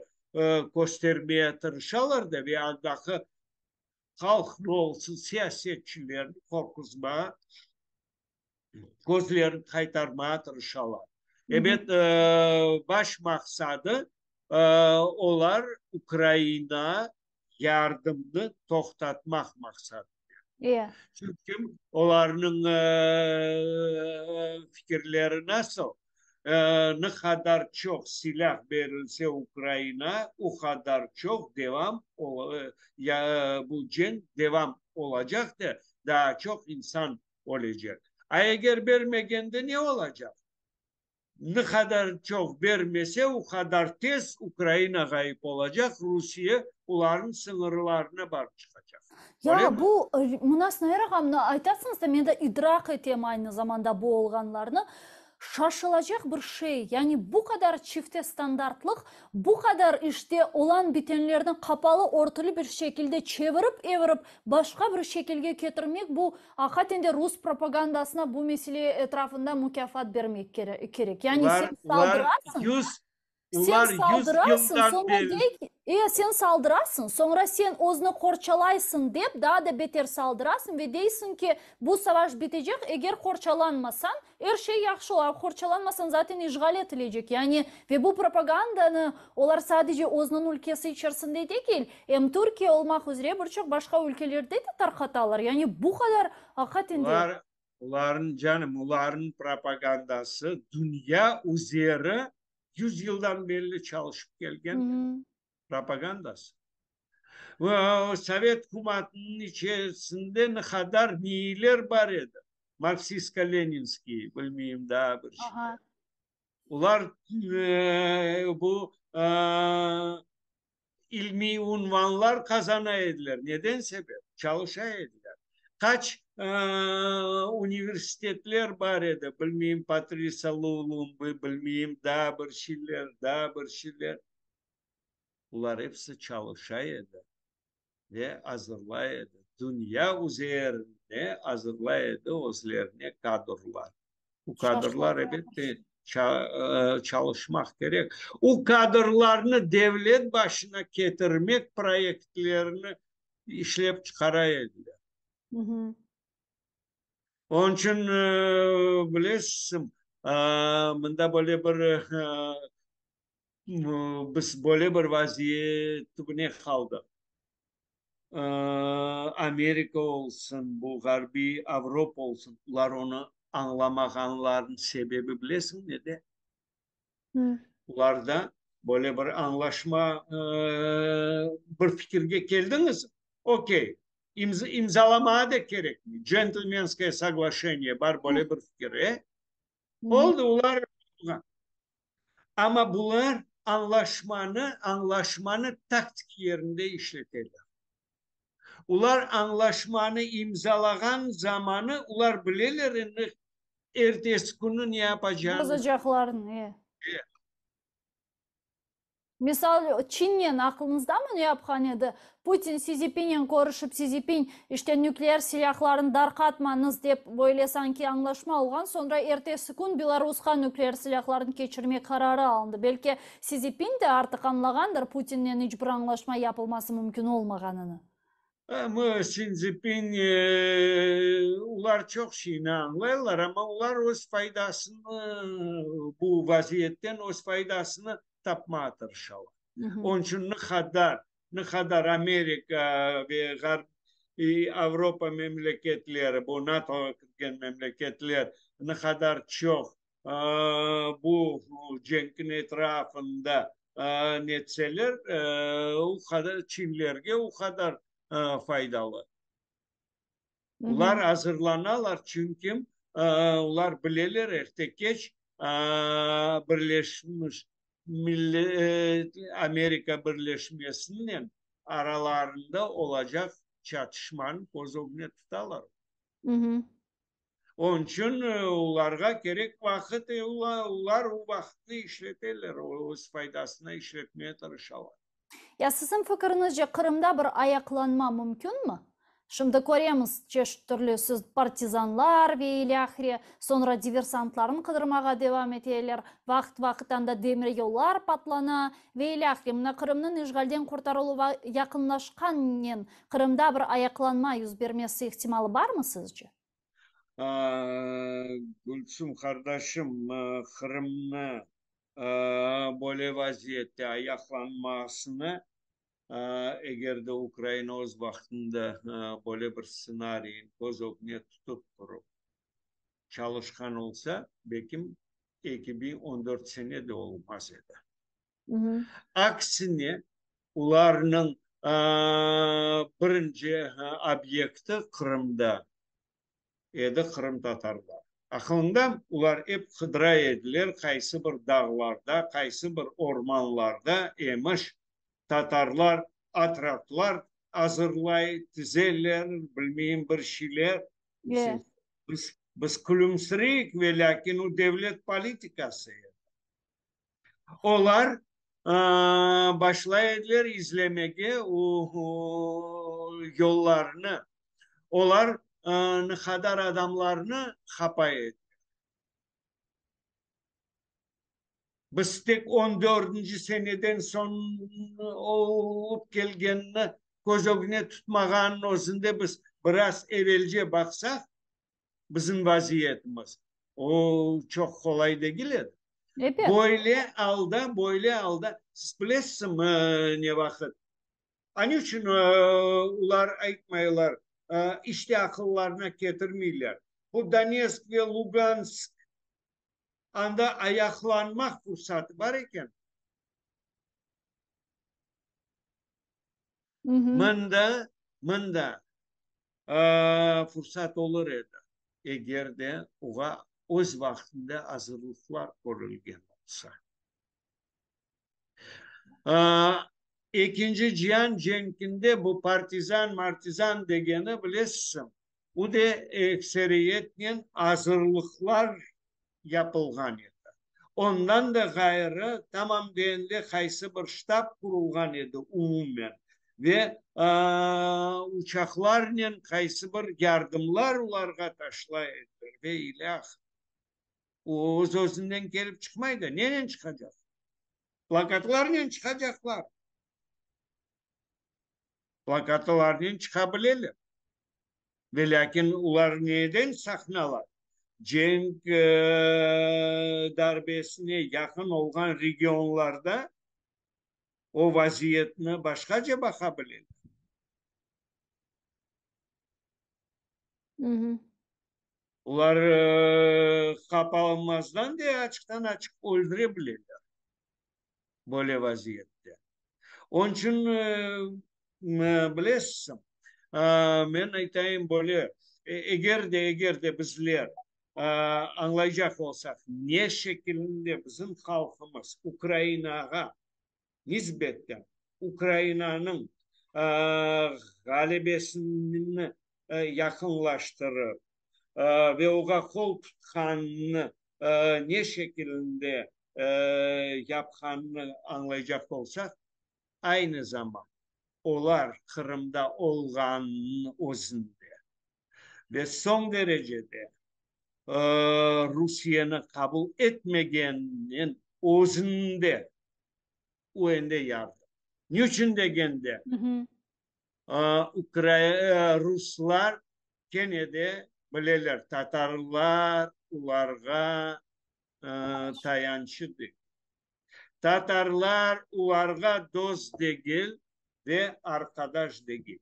köstermeye tırışalar da ve andaki halqnı olsun, siyasetçilerni qorquzmağa, közlerini qaytarmağa tırışalar. Ebet, baş maqsadı, olar Ukraina yardımnı toqtatmaq maqsadınen. Çünki olarnıñ fikirleri nasıl? Ne qadar çoq silâh berilse Ukraina, o qadar çoq devam bu cenk devam olacaq da, daa çoq insan ölecek. A eger bermegende ne olacaq? Ne qadar çoq bermese, o qadar tez Ukraina ğayıp olacaq, Rusiye olarnıñ sıñırlarına barıp çıqacaq. Ya, Öylemi? bu, mına Sinaver ağam, aytasıñız da, men de idraq etem aynı zamanda bu olğanlarnı. Şaşılacaq bir şey, yani bu qadar çifte standartlıq, bu qadar işte olan-bitenlerni qapalı-örtüli bir şekilde çevirip-evirip başqa bir şekilge ketirmek, bu Aqiqaten de rus propagandasına bu mesele etrafında mukâfat bermek kerek. Yani Ular, sen ular saldırasıñ, yüz, sen ular yüz saldırasıñ, yıldan soñra beri. dey ki, e, sen saldırasıñ, soñra sen özüni qorçalaysıñ dep, daa da beter saldırasıñ ve deysiñ ki, bu savaş bitecek, eger qorçalanmasañ, Er şey yahşı ola, qorçalanmasañ zaten işğal etilecek, yani ve bu propagandanı olar sadece özüniñ ülkesi içerisinde degil, em Türkiye olmaq üzre bir çoq başqa ülkelerde de tarqatalar, yani bu qadar aqiqaten de. Olar, olarnıñ, canım, olarnıñ propagandası dünya üzeri yüz yıldan berli çalışıp kelgen propagandası. Sovet hükümetiniñ içerisinde ne qadar miyler bar edi, marksistsko-leninskiy, bilmeyim, daa bir şeyler. Olar bu ilmiy unvanlar qazana ediler. Neden sebep? Çalışa ediler. Qaç universitetler bar edi, bilmeyim, Patrisa Lulumbi, bilmeyim, daa bir şeyler, daa bir şeyler. Bular episi çalışa edi ve azırlay edi, dünya üzerinde azırlay edi özlerine kadrlar. Bu kadrlar, elbette. Çalışmaq kerek. O kadrlarnı devlet başına ketirmek proyektlerini işlep çıqara ediler. Onıñ içün, bilesiz, mında böyle bir biz böyle bir vaziyet tübüne qaldıq. Amerika olsun, bu Ğarbiy Avropa olsun, olar onı añlamağanlarınıñ sebebi bilesiñ nede? Olarda böyle bir añlaşma, bir fikirge keldiñizmi? Okey, imzalamağa da kerekmey, centlmenskoye soglaşeniye bar böyle bir fikir, e? Oldı, olar. Amma bular añlaşmanı, añlaşmanı taktik yerinde işleteler. Olar añlaşmanı imzalağan zamanı olar bileler endi ertesi künü ne yapacağını. Bozacaqlarını, e. Misal, Çinnen aqlıñızdamı ne yapqan edi? Putin Si Szinpinen körüşip, Si Szinpin, işte, nükleer silâhlarını darqatmañız dep, böyle sanki añlaşma olğan, soñra ertesi kün Belarusqa nükleer silâhlarını keçirmek qararı alındı. Belki Si Szinpin de artıq añlağandır Putinnen iç bir añlaşma yapılması mümkün olmağanını. Amma Si Szinpin, olar çoq şeyni añlaylar, amma olar öz faydasını, bu vaziyetten öz faydasını tapmağa tırışalar. Onıñ içün ne qadar, ne qadar Amerika ve Ğarp, Avropa memleketleri, bu NATOğa kirgen memleketler ne qadar çoq bu cenkniñ etrafında netseler, o qadar çinlerge o qadar faydalı. Olar azırlanalar, çünki olar bileler, erte-keç Birleşmiş Amerika Birleşmesinen aralarında olacaq çatışmanı köz ögüne tutalar. Onıñ içün olarğa kerek vaqıt, olar o vaqıtnı işleteler, öz faydasına işletmeye tırışalar. Ya siziñ fikiriñizce, Qırımda bir ayaqlanma mümkünmi? Şimdi köremiz, çeşit türlü siz partizanlar ve ilâhre, soñra diversantlarnı qıdırmağa devam eteler, vaqıt-vaqıt anda demiryollar patlana ve ilâhre. Mına Qırımnıñ işğalden qurtarıluvı yaqınlaşqannen Qırımda bir ayaqlanma yüz bermesi ihtimalı barmı sizce? Gülsüm qardaşım, Qırımnı böyle vaziyette ayaqlanmasını, eger de Ukraina öz vaqtında böyle bir stsenariyni köz ögüne tutıp turıp çalışqan olsa, belkim 2014 sene de olmaz edi. Aksine, olarnıñ birinci obyekti Qırımda edi, qırımtatarlar. Aqılında, olar ep qıdıra ediler, qaysı bir dağlarda, qaysı bir ormanlarda emiş tatarlar otrâdlar azırlay, tizeler, bilmeyim bir şeyler. Biz, biz külümsireyik, velâkin o devlet politikası edi. Olar başlay ediler izlemege o yollarnı. Olar ne qadar adamlarnı qapay ediler. Biz tek on dördünci seneden soñ olıp kelgenini köz ögüne tutmağanın özünde biz biraz evelce baqsaq, bizim vaziyetimiz, o çoq qolay degil edi. Ebet. Böyle alda, böyle alda, siz bilesizmi ne vaqıt? A ne içün olar aytmaylar, iç te aqıllarına ketirmeyler? Bu Donetsk ve Lugansk, anda ayaqlanmaq fursatı bar eken. Mında, mında fursat olur edi, eger de oğa öz vaqtında azırlıqlar körülgen olsa. Ekinci cian cenkinde bu partizan-martizan degeni, bilesizmi, bu de ekseriyetnen azırlıqlar yapılğan edi. Ondan da ğayrı, tamam deende qaysı bir ştab qurulğan edi umumen ve uçaqlarnen qaysı bir yardımlar olarğa taşlay ediler ve ilâhre. O öz-özünden kelip çıqmay da, nenen çıqacaq? Plakatlarnen çıqacaqlar. Plakatlarnen çıqa bileler. Ve lâkin olar neden saqınalar? Cenk darbesine yaqın olğan regionlarda o vaziyetni başqaca baqa bileler. Olar qapalmazdan de açıqtan-açıq öldüre bileler böyle vaziyette. Onıñ içün, bilesiz, men aytayım böyle, eger de, eger de bizler añlaycaq olsaq, ne şekilinde bizim halqımız Ukrainağa nisbetten Ukrainanıñ ğalebesini yaqınlaştırıp ve oğa qol tutqanını ne şekilinde yapqanını añlaycaq olsaq, aynı zaman olar Qırımda olğanınıñ özünde ve soñ derecede Rusiyeni qabul etmegeniniñ özünde o endi yardım. Niçün degende, ruslar kene de bileler, tatarlar olarğa tayançı degil. Tatarlar olarğa dost degil ve arqadaş degil.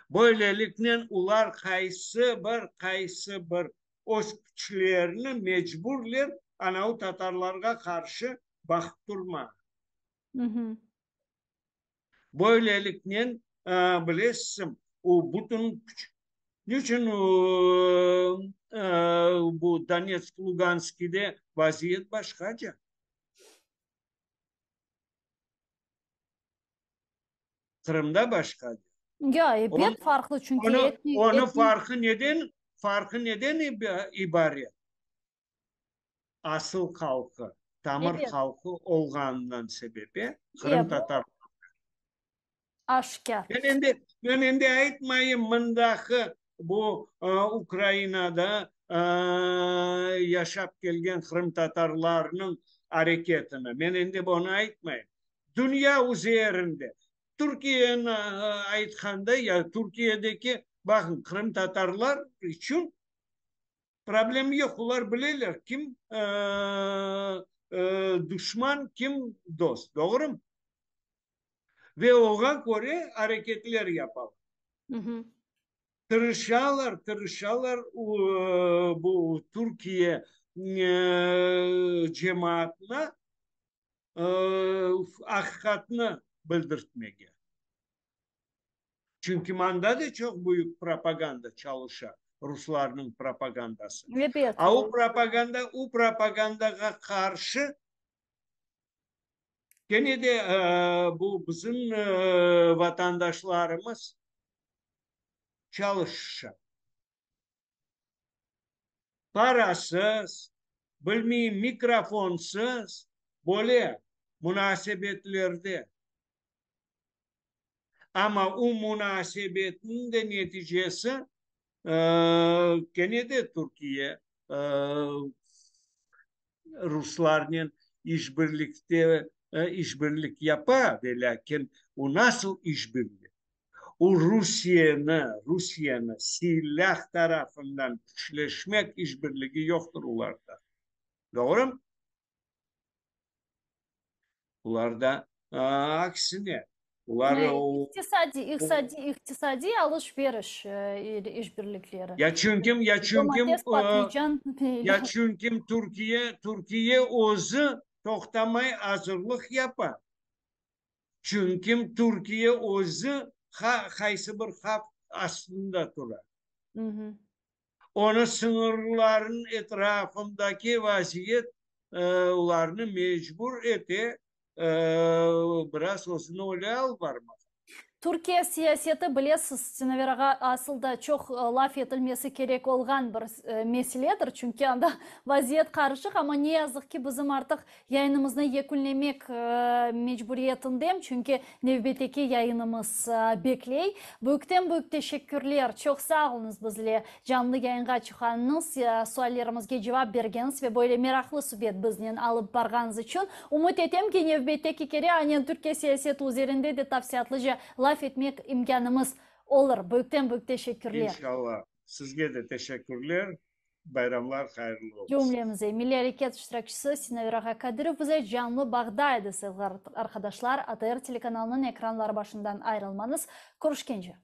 Böyleliknen olar qaysı bir, qaysı bir öz küçlerini mecburler anavu tatarlarğa qarşı baqıp turmağa. Böyleliknen, bilesizmi, o bütün küç. Niçün bu Donetsk, Luganskide vaziyet başqaca? Qırımda başqaca. Ya, ebet farqlı, çünki etnik. Onıñ farqı neden, farqı neden ibaret? Asıl halqı, tamır halqı olğanından sebep, qırımtatar halqı. Aşkâr. Men endi, men endi aytmayım mındaqı bu Ukrainada yaşap kelgen qırımtatarlarnıñ areketini. Men endi bunı aytmayım. Dünya üzerinde, Türkiyeni aytqanda, ya Türkiyedeki, baqıñ, qırımtatarlar içün Problem yoq, olar bileler, kim duşman, kim dost, doğrumı? Ve oña köre areketler yapalar. Tırışalar, tırışalar bu Türkiye cemaatına aqiqatnı bildirtmege. Çünki manda da çoq büyük propaganda çalışa, ruslarnıñ propagandası. Ebet. A o propaganda, o propagandağa qarşı kene de bu bizim vatandaşlarımız çalışışa. Parasız, bilmeyim, mikrofonsız, böyle munasebetlerde. Amma o munasebetniñ de neticesi kene de Türkiye ruslarnen işbirlikte işbirlik yapa, velâkin o nasıl işbirlik? O Rusiyeni, Rusiyeni silâh tarafından küçleşmek işbirligi yoqtır olarda. Doğrumı? Olarda aksine, olar İqtisadiy, iqtisadiy, iqtisadiy alış-veriş işbirlikleri. Ya çünkim, ya çünkim, Domates, patlıcan ya çünkim Türkiye, Türkiye özü toqtamay azırlıq yapa. Çünkim Türkiye özü qaysı bir havf astında tura. Onıñ sıñırlarınıñ etrafındaki vaziyet olarnı mecbur ete biraz özüni öyle alıp barmağa. Türkiye siyaseti, bilesiz, Sinaver ağa, asıl da çoq laf etilmesi kerek olğan bir meseledir, çünki anda vaziyet qarışıq, amma ne yazıq ki, bizim artıq yayınımıznı yekünlemek mecburiyetindem, çünki nevbetteki yayınımız bekley. Büyükten-büyük teşekkürler, çoq sağ oluñız bizle canlı yayınğa çıqqanıñız, suallerimizge cevap bergeniñiz ve böyle meraqlı subet biznen alıp barğanıñız içün. Ümüt etem ki, nevbetteki kere anen Türkiye siyaseti üzerinde de tafsilâtlıca laf etmek imkânımız olur. Büyükten-büyük teşekkürler. İnşallah. Sizge de teşekkürler. Bayramlar hayırlı olsun. Cümlemize. Milliy areket iştirakçisi Sinaver ağa Kadirov bize canlı bağda edi, sevgili arqadaşlar. ATR telekanalınıñ ekranları başından ayrılmañız. Körüşkence.